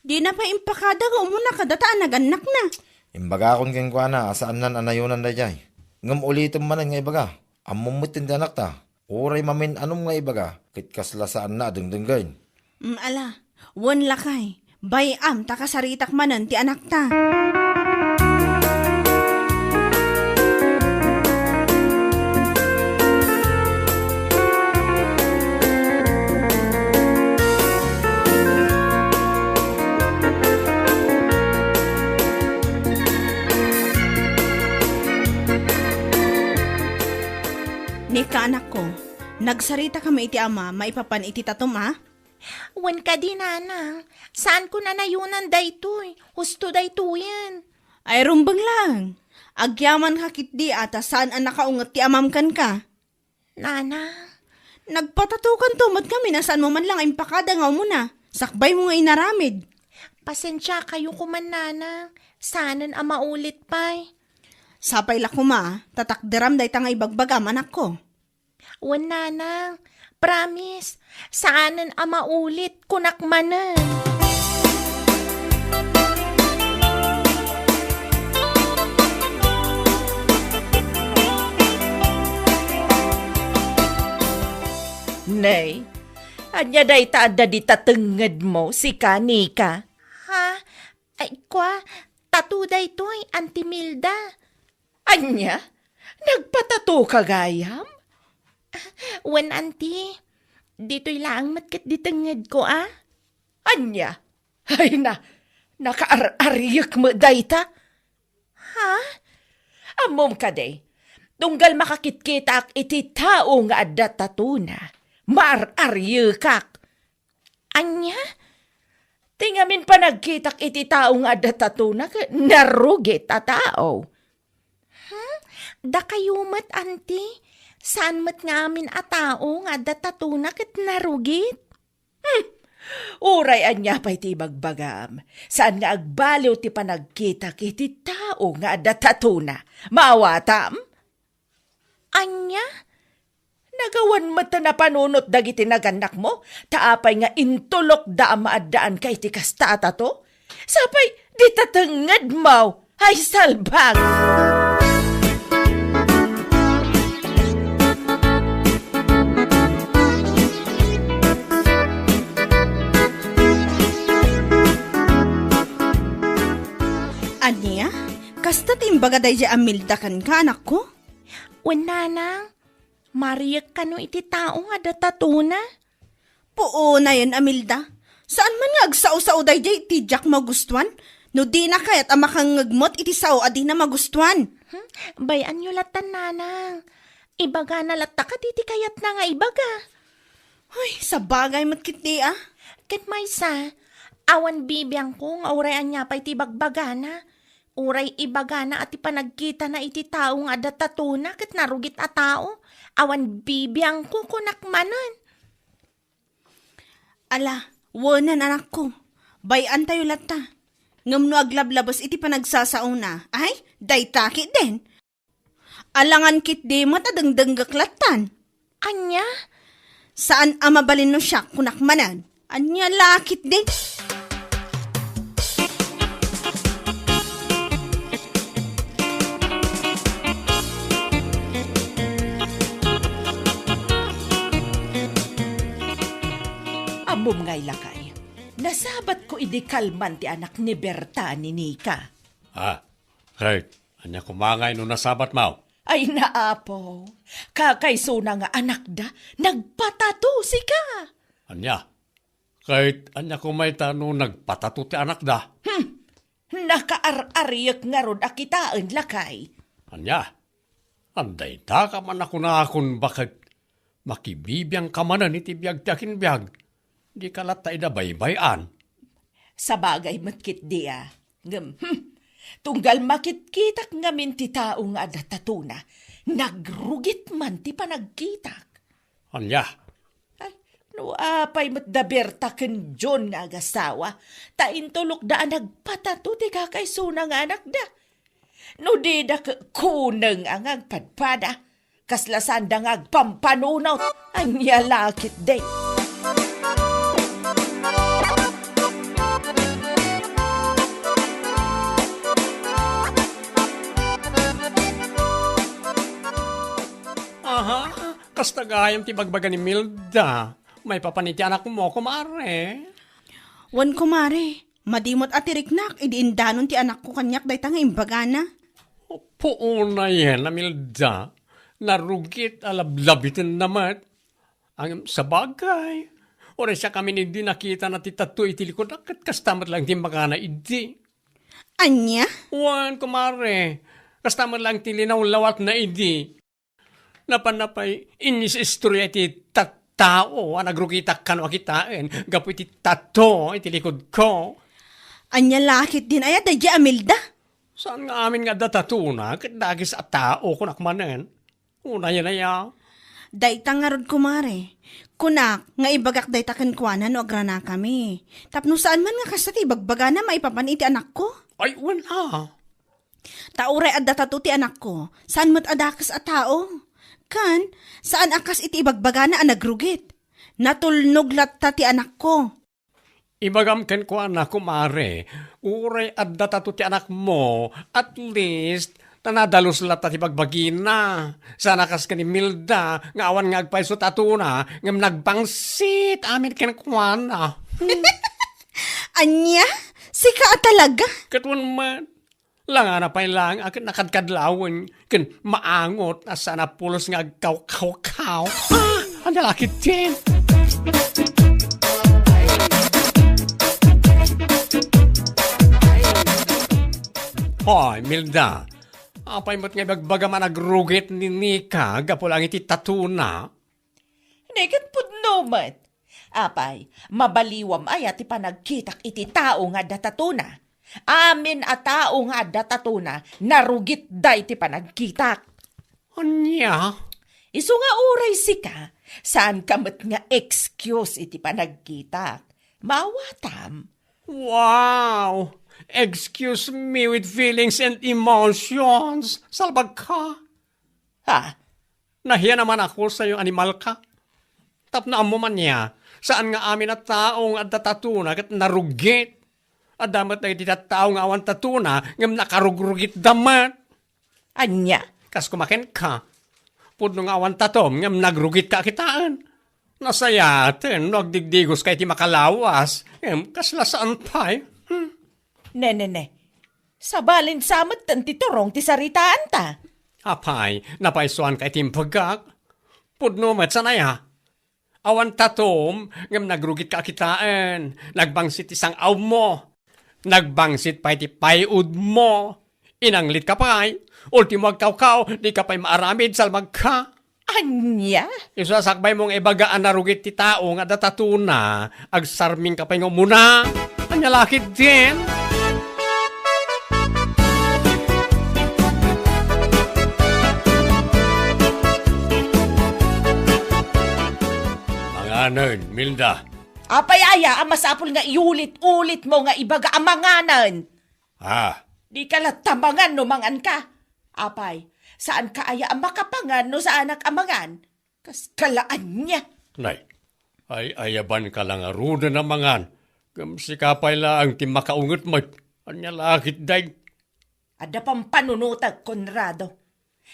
Dina pay impakada nga umuna kadata a nagannakna. Imbagakon kenkuana a saannan a nayonan daydiay. Ngem ulitem manen nga ibaga, ammom met ti anakta. Uray mamin-anom nga ibaga, ket kasla saanna a dengdenggen. Mm, ala, wen lakay, bay-am ta kasaritak manen ti anakta. Nika, anakko, nagsaritakami iti ama maipapan iti tatom, a? Wen kadi, nanang, saanko a nayonan daytoy. Husto daytoyen. Ay, rumbeng laeng. Agyamanka ketdi a ta saan a nakaunget ti amam kenka. Nanang. Nagpatatokanto met ngamin a saanmo man la nga impakada nga umuna. Sakbaymo nga inaramid. Pasensiakayo koman, nanang. Saanen a maulit pay. Sapay la koma, ta takderam dayta nga ibagbagam, anakko. Wen, nanang. Promise, saanen a maulit, kunak manen. Nay, ania dayta adda dita tengngedmo, sika, Nika? Ha? Ay, kua, tato daytoy, Auntie Milda. Ania? Nagpatatoka gayam? Wen, Auntie. Ditoy laeng met ket di tengngedko, a. Ania? Ay na, nakaar-ariek met dayta. Ha? Ammom kadi, tunggal makakitkitaak iti tao nga adda tatona, maar-ariekak. Ania? Ti ngamin panagkitak iti tao nga adda tatona ket narugit a tao. Hmm? Dakayo met, Auntie? Saan met nga amin a tao nga adda tatona ket narugit? Hmm. Uray ania pay ti ibagbagam, saan nga agbaliw ti panagkitak iti tao nga adda tatona. Maawatam? Ania? Nagawan met ta napanunot dagiti nagannakmo, ta apay nga intulokda a maaddaanka iti kasta a tato? Sapay, dita tengngedmo! Ay, salbag! Ania? Kasta ti imbaga daydiay a Milda kenka, anakko? Wen, nanang, mariek kano iti tao nga adda tatona? Puonayen, Amelda. Saan man nga agsao-sao daydiay iti diak magustuan? No dina kayat a makangngeg met iti sao a dina magustuan. Hmm? Bay-anyo lattan, nanang. Ibagana latta kadi ti kayatna nga ibaga. Ay, sabagay met ketdi, a. Ket maysa, awan bibiangko nga uray ania pay ti ibagbagana. Uray ibagana a ti panagkitana iti tao nga adda tatona ket narugit a tao, awan bibiangko, kunak manen. Ala, wenen, anakko. Bay-antayo latta. Ngem no aglablabes iti panagsasaona, ay, dayta ketdin. Alangan ketdi met a dengdenggek lattan. Ania? Saan a mabalin no siak, kunak manen. Ania la ketdi? Ammom ngay, lakay, nasabatko idi kalman ti anak ni Berta ni Nika. Ah, ket ania koma ngay no nasabatmo? Ay, naapo. Kakaysona nga anakda, nagpatato, sika. Ania? Ket ania koma ita no nagpatato ti anakda? Hmm. Nakaar-ariek ngarud a kitaen, lakay. Ania? Adda ita ka man a kunakon baket makibibiangka manen iti biag ti akinbiag. Dika latta ida baybay-an. Sabagay met ketdi a. Ngem, hmm, Tunggal makitkitak ngamin ti tao nga adda tatuna, nagrugit man ti panagkitak. Ania? Ay, no apay met da Berta ken John nga agasawa, ta intulokda a nagpatato ti kakaisuna nga anakda. No dida ke-, kuneng a nga agpadpada, kasla saanda nga agpampanunot. Ania la ketdi? Aha, kasta gayam ti bagbaga ni Milda. Maipapan iti anakmo, kumare? Wen, kumare. Madi met a ti riknak idi indanon ti anakko kaniak dayta nga imbagana. Puonayen, Amilda. Narugit a lablabitenna met. Ngem sabagay, uray siak ngamin idi nakitana ti tattoo iti likudak, ket kasta met laeng ti imbagana idi. Ania? Wen, kumare. Kasta met laeng ti linawlawatna idi. Napanna pay inis-istoria iti tattao a nagrugitak kano a kitaen gapu iti tattoo iti likodko. Ania la ketdin aya daydiay, Amilda? Saan nga amin nga adda tatona ket dagis a tao, kunak manen. Unayen aya. Dayta ngarud, kumare. Kunak nga ibagak dayta kenkuana no agranakami. Tapno saan man nga kasta ti ibagbagana maipapan iti anakko. Ay, wen a. Ta uray adda tato ti anakko, saan met a dakes a tao. Ken, saan a kas iti ibagbagana a nagrugit. Natulnog latta ti anakko. Ibagam kenkuana, kumare, uray adda tato ti anakmo, at least, ta nadalus latta ti bagbagina. Saan a kas ken ni Milda, nga awan nga agpayso tatona, ngem nagbangsit amin kenkuana. Ania? Sika a talaga? Ket wen met. Langana pay laeng a ket nakadkadlawen ken maangot a saan a pulos nga agkawkawkaw. Ah, ania la ketdin? Hoy, Milda. Apay met nga ibagbagam a nagrugit ni Nika gapu laeng iti tatona? Ni ket pudno met. Apay, mabaliwam aya ti panagkitak iti tao nga adda tatona? Amin a tao nga adda tatona, narugitda iti panagkitak. Ania? Isu nga uray sika, saanka met nga excuse iti panagkitak. Maawatam. Wow! Excuse me with feelings and emotions. Salbagka. Ha? Nahiya naman ako sayo, animalka. Tapno ammo man niya, saan nga amin a tao nga adda tatona ket narugit. Adda met dagiti tattao nga awan tatona ngem nakarugrugitda met. Ania? Kas koma kenka, pudno nga awan tatom ngem nagrugitka a kitaen. Nasayaten no agdigdigoska iti makalawas, ngem kasla saan pay. Hmm. Ne, ne, ne. Sabalin sa metten ti turong ti saritaanta. Apay, napaysuanka iti imbagak? Pudno met, saan aya? Awan tatom, ngem nagrugitka a kitaen. Nagbangsit ti sang-awmo. Nagbangsit pay ti pay-udmo. Inanglitka pay. Ultimo agkawkaw, dika pay maaramid, salbagka. Ania? Isu a sakbaymo nga ibaga a narugit ti tao nga adda tatona, agsarmingka pay nga umuna. Ania la ketdin? Manganen, Milda. Apay aya a masapul nga iulit-ulitmo nga ibaga a manganen? Ah. Dika latta mangan no manganka. Apay, saanka aya a makapangan no saanak a mangan? Kaskala ania? Nay, ay-ayabanka la ngaruden a mangan. Ngem sika pay laeng ti makaunget met. Ania la ketdin? Adda pampanunotek, Conrado.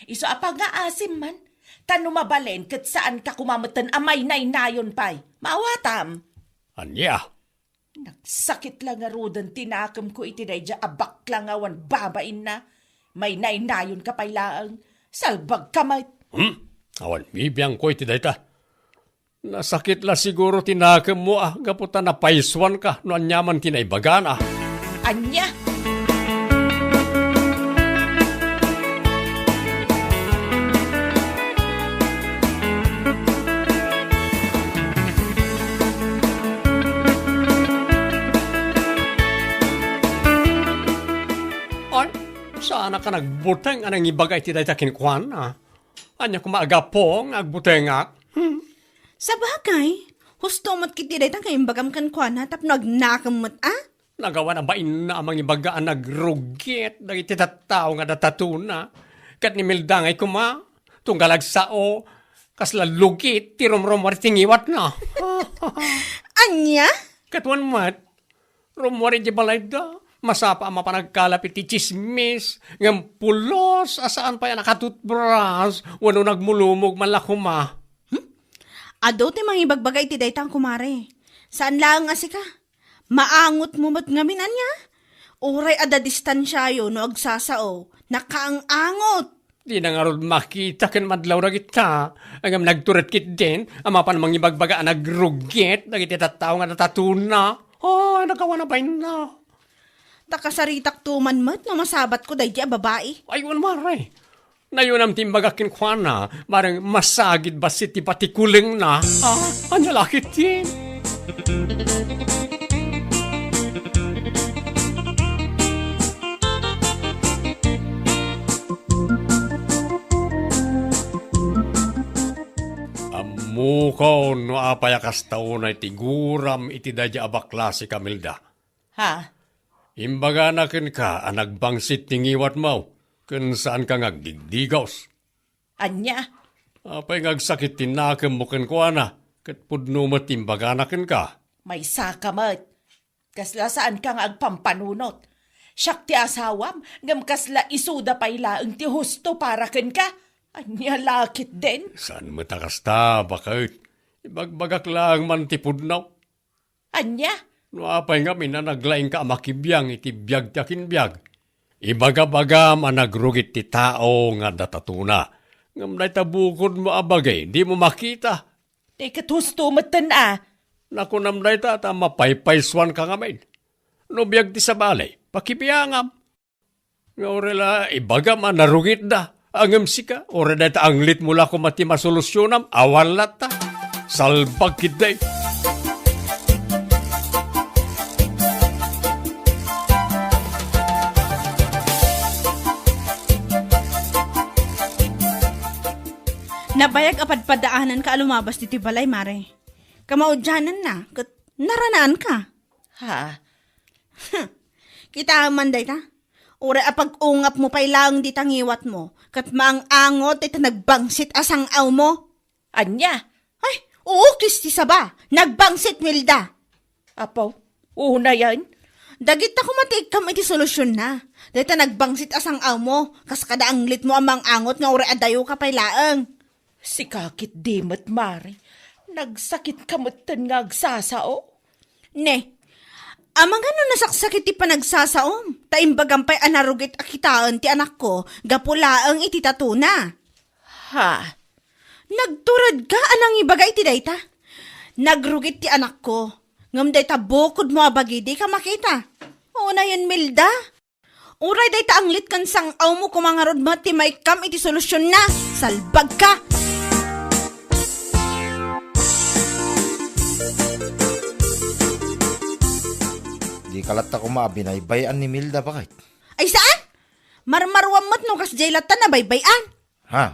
Isu a pangngaasim man, ta no mabalin ket saanka koma metten a mainaynayon pay. Maawatam. Ania? Nagsakit la ngaruden ti nakemko iti daydiay a bakla nga awan babainna. Mainaynayonka pay laeng. Salbagka met. Hmm? Awan bibiangko iti dayta. Nasakit la siguro ti nakemmo a gapu ta napaysuanka no aniaman ti naibagana. Ania? Ay, saanka nagbuteng a nangibaga iti dayta kenkuana? Ania koma a gapu nga agbutengak? Hmm? Sabagay, husto met ketdi dayta nga imbagam kenkuana tapno agnakem met a? Nagawan a bainna a mangibaga a nagrugit dagiti tattao nga adda tatuna. Ket ni Milda ngay koma, tunggal agsao, kasla lugit ti rumrumuar iti ngiwatna. Ania? Ket wen met, rummuar iti balayda, masapa a mapan agkalap iti tsismis, ngem pulos a saan pay a nakatutbras wenno nagmulumog man la koma. Hmm? Adu ti mangibagbaga iti dayta, kumare. Saan laeng a sika. Maangotmo met ngamin, ania? Uray adda distansiayo no agsasao, nakaang-angot. Dina ngarud makita ken madlaw dagita, ngem nagtured ketdin a mapan mangibagbaga a nagrugit dagiti tattao nga adda tatuna. Ay, nagawan a bainna. Ta kasaritakto man met no masabatko daydi a babai. Ay, wen, mare. Nayunam ti imbagak kenkuana, bareng masagid bassit ti patikulengna. Ah, ania la ketdin? Ammokon no apay a kasta unay ti guram iti daydi a bakla, sika, Milda. Ha? Imbagana kenka a nagbangsit ti ngiwatmo, ken saanka nga agdigdigaws. Ania? Apay nga agsakit ti nakemmo kenkuana, ket pudno met ti imbagana kenka? Maysaka met. Kasla saanka nga agpampanunot. Siak ti asawam, ngem kasla isuda pay laeng ti husto para kenka. Ania la ketdin? Saan met a kasta, baket. Ibagbagak laeng man ti pudno. Ania? No apay ngamin a naglaingka a makibiang iti biag ti akinbiag, ibagabagam a nagrugit ti tao nga adda tatuna. Ngem dayta bukodmo a bagi, dimo makita. Ti ket husto metten a. Nakunam dayta ta mapaypaysuanka ngamin. No biag ti sabali, pakibiangam. Nga uray la ibagam a narugitda, ngem sika, uray dayta anglitmo la koma ti masolusionam, awan latta. Salbag ketdi. Nabayag a padpadaananka a lumabas ditoy balay, mare. Kamaudiananna, ket naranaanka. Ha? Kitaem man dayta. Uray a pag-ungapmo pay laeng dita ngiwatmo, ket maang-angot dayta nagbangsit a sang-awmo. Ania? Ay, uukis ti saba. Nagbangsit, Milda. Apo, unayen? Dagita koma ti ikkam iti solusionna. Dayta nagbangsit a sang-awmo, kas kada anglitmo a maang-angot nga uray adayoka pay laeng. Sika ketdi met, mare. Nagsakitka metten nga agsasao. Ne, amangan no nasaksakit ti panagsasaom, ta imbagam pay a narugit a kitaen ti anakko gapu laeng iti tatuna. Ha? Nagturedka a nangibaga iti dayta? Nagrugit ti anakko, ngem dayta bukodmo a bagi dika makita. Unayen, Milda. Uray dayta anglit ken sang-awmo koma ngarud met ti maikkam iti solusionna. Salbagka! Dika latta koma a binaybay-an ni Milda, baket. Ay, saan? Marmaruam met no kasdiay latta nabaybay-an. Ha?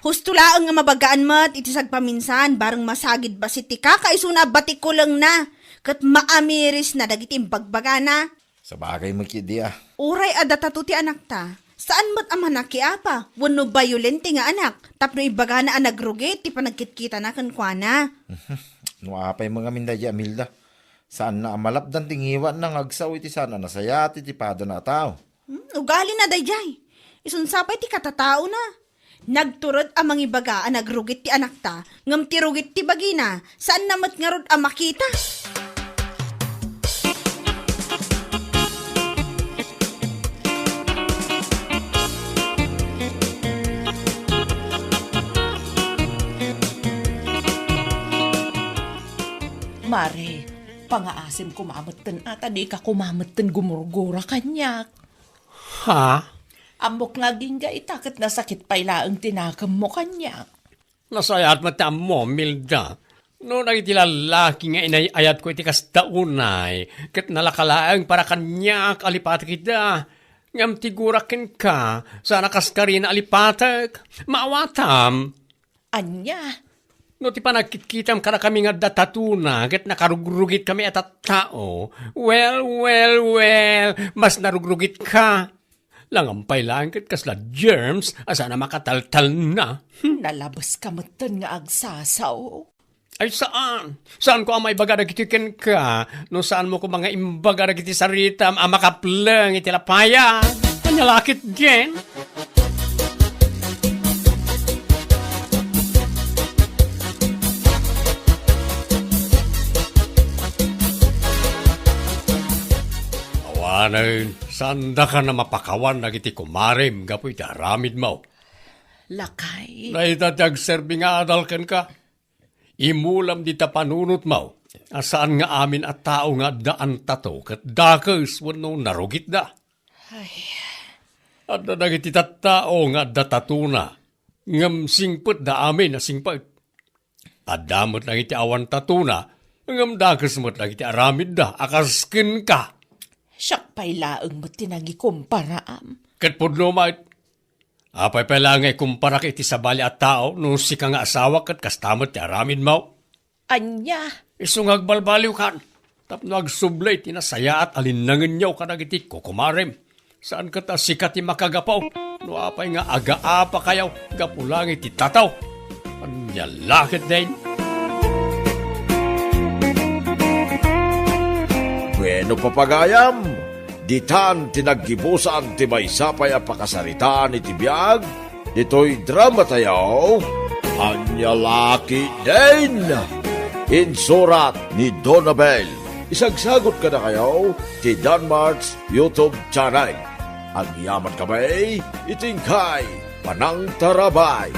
Husto laeng nga mabagaan met iti sagpaminsan, bareng masagid bassit ti kakaisuna a batikulengna, ket maamirisna dagiti imbagbagana. Sabagay met ketdi a. Uray adda tato ti anakta, saan met a manakiapa wenno bayolente nga anak tapno ibagana a nagrugit ti panagkitkitana kenkuana. Mhm. No apay met ngamin daydi a Milda, saanna a malapdan ti ngiwatna nga agsao iti saan a nasayaat iti padana a tao. Hmm, ugalina daydiay. Isunsa pay ti katataona. Nagtured a mangibaga a nagrugit ti anakta, ngem ti rugit ti bagina, saanna met ngarud a makita. Mare, pangaasim koma metten a ta dika koma metten gumurgura kaniak. Ha? Ammok nga agingga ita ket nasakit pay laeng ti nakemmo kaniak. Nasayaat met ti ammom, Milda. No dagiti lallaki nga inay-ayatko iti kasta unay, ket nalaka laeng para kaniak a lipatek ida. Ngem ti gurak kenka, saan a kas karina a lipatek. Maawatam. Ania? No ti panagkitkitam kadakami nga adda tatuna ket nakarugrugitkami a tattao, well, well, well, mas narugrugitka. Langampay laeng ket kasla germs a saan a makataltalna. Nalabeska metten nga agsasao. Ay, saan? Saanko a maibaga dagitoy kenka no saanmo koma nga imbaga dagiti saritam a makapleng iti lapayag? Ania la ketdin? Awanen, saandaka a mapakawan dagiti kumarem gapu iti aramidmo. Lakay. Dayta ti agserbi nga adal kenka. Imulam dita panunotmo a saan nga amin a tao nga adda antato ket dakes wenno narugitda. Ay. Adda dagiti tattao nga adda tatona, ngem singpetda amin a singpet. Adda met dagiti awan tatona, ngem dakes met dagiti aramidda a kas kenka. Siak pay laeng met ti nangikumparaam. Ket pudno met, apay pay laeng nga ikumparak iti sabali a tao no sika nga asawa ket kasta met ti aramidmo? Ania? Isu nga agbalbaliwkan tapno agsubli iti nasayaat a linnangenyo kadagiti kukumarem. Saan ket a sika ti makagapu no apay nga agaapakayo gapu laeng iti tataw. Ania la ketdin? Bueno, papagayam, ditan ti naggibusan ti maysa pay a pakasaritaan iti biag ditoy dramatayo, Ania la ketdin? Insurat ni Donabel. Isagsagut kadakayo ti Danmart's YouTube channel. Agyaman kami iti inkay panangtarabay.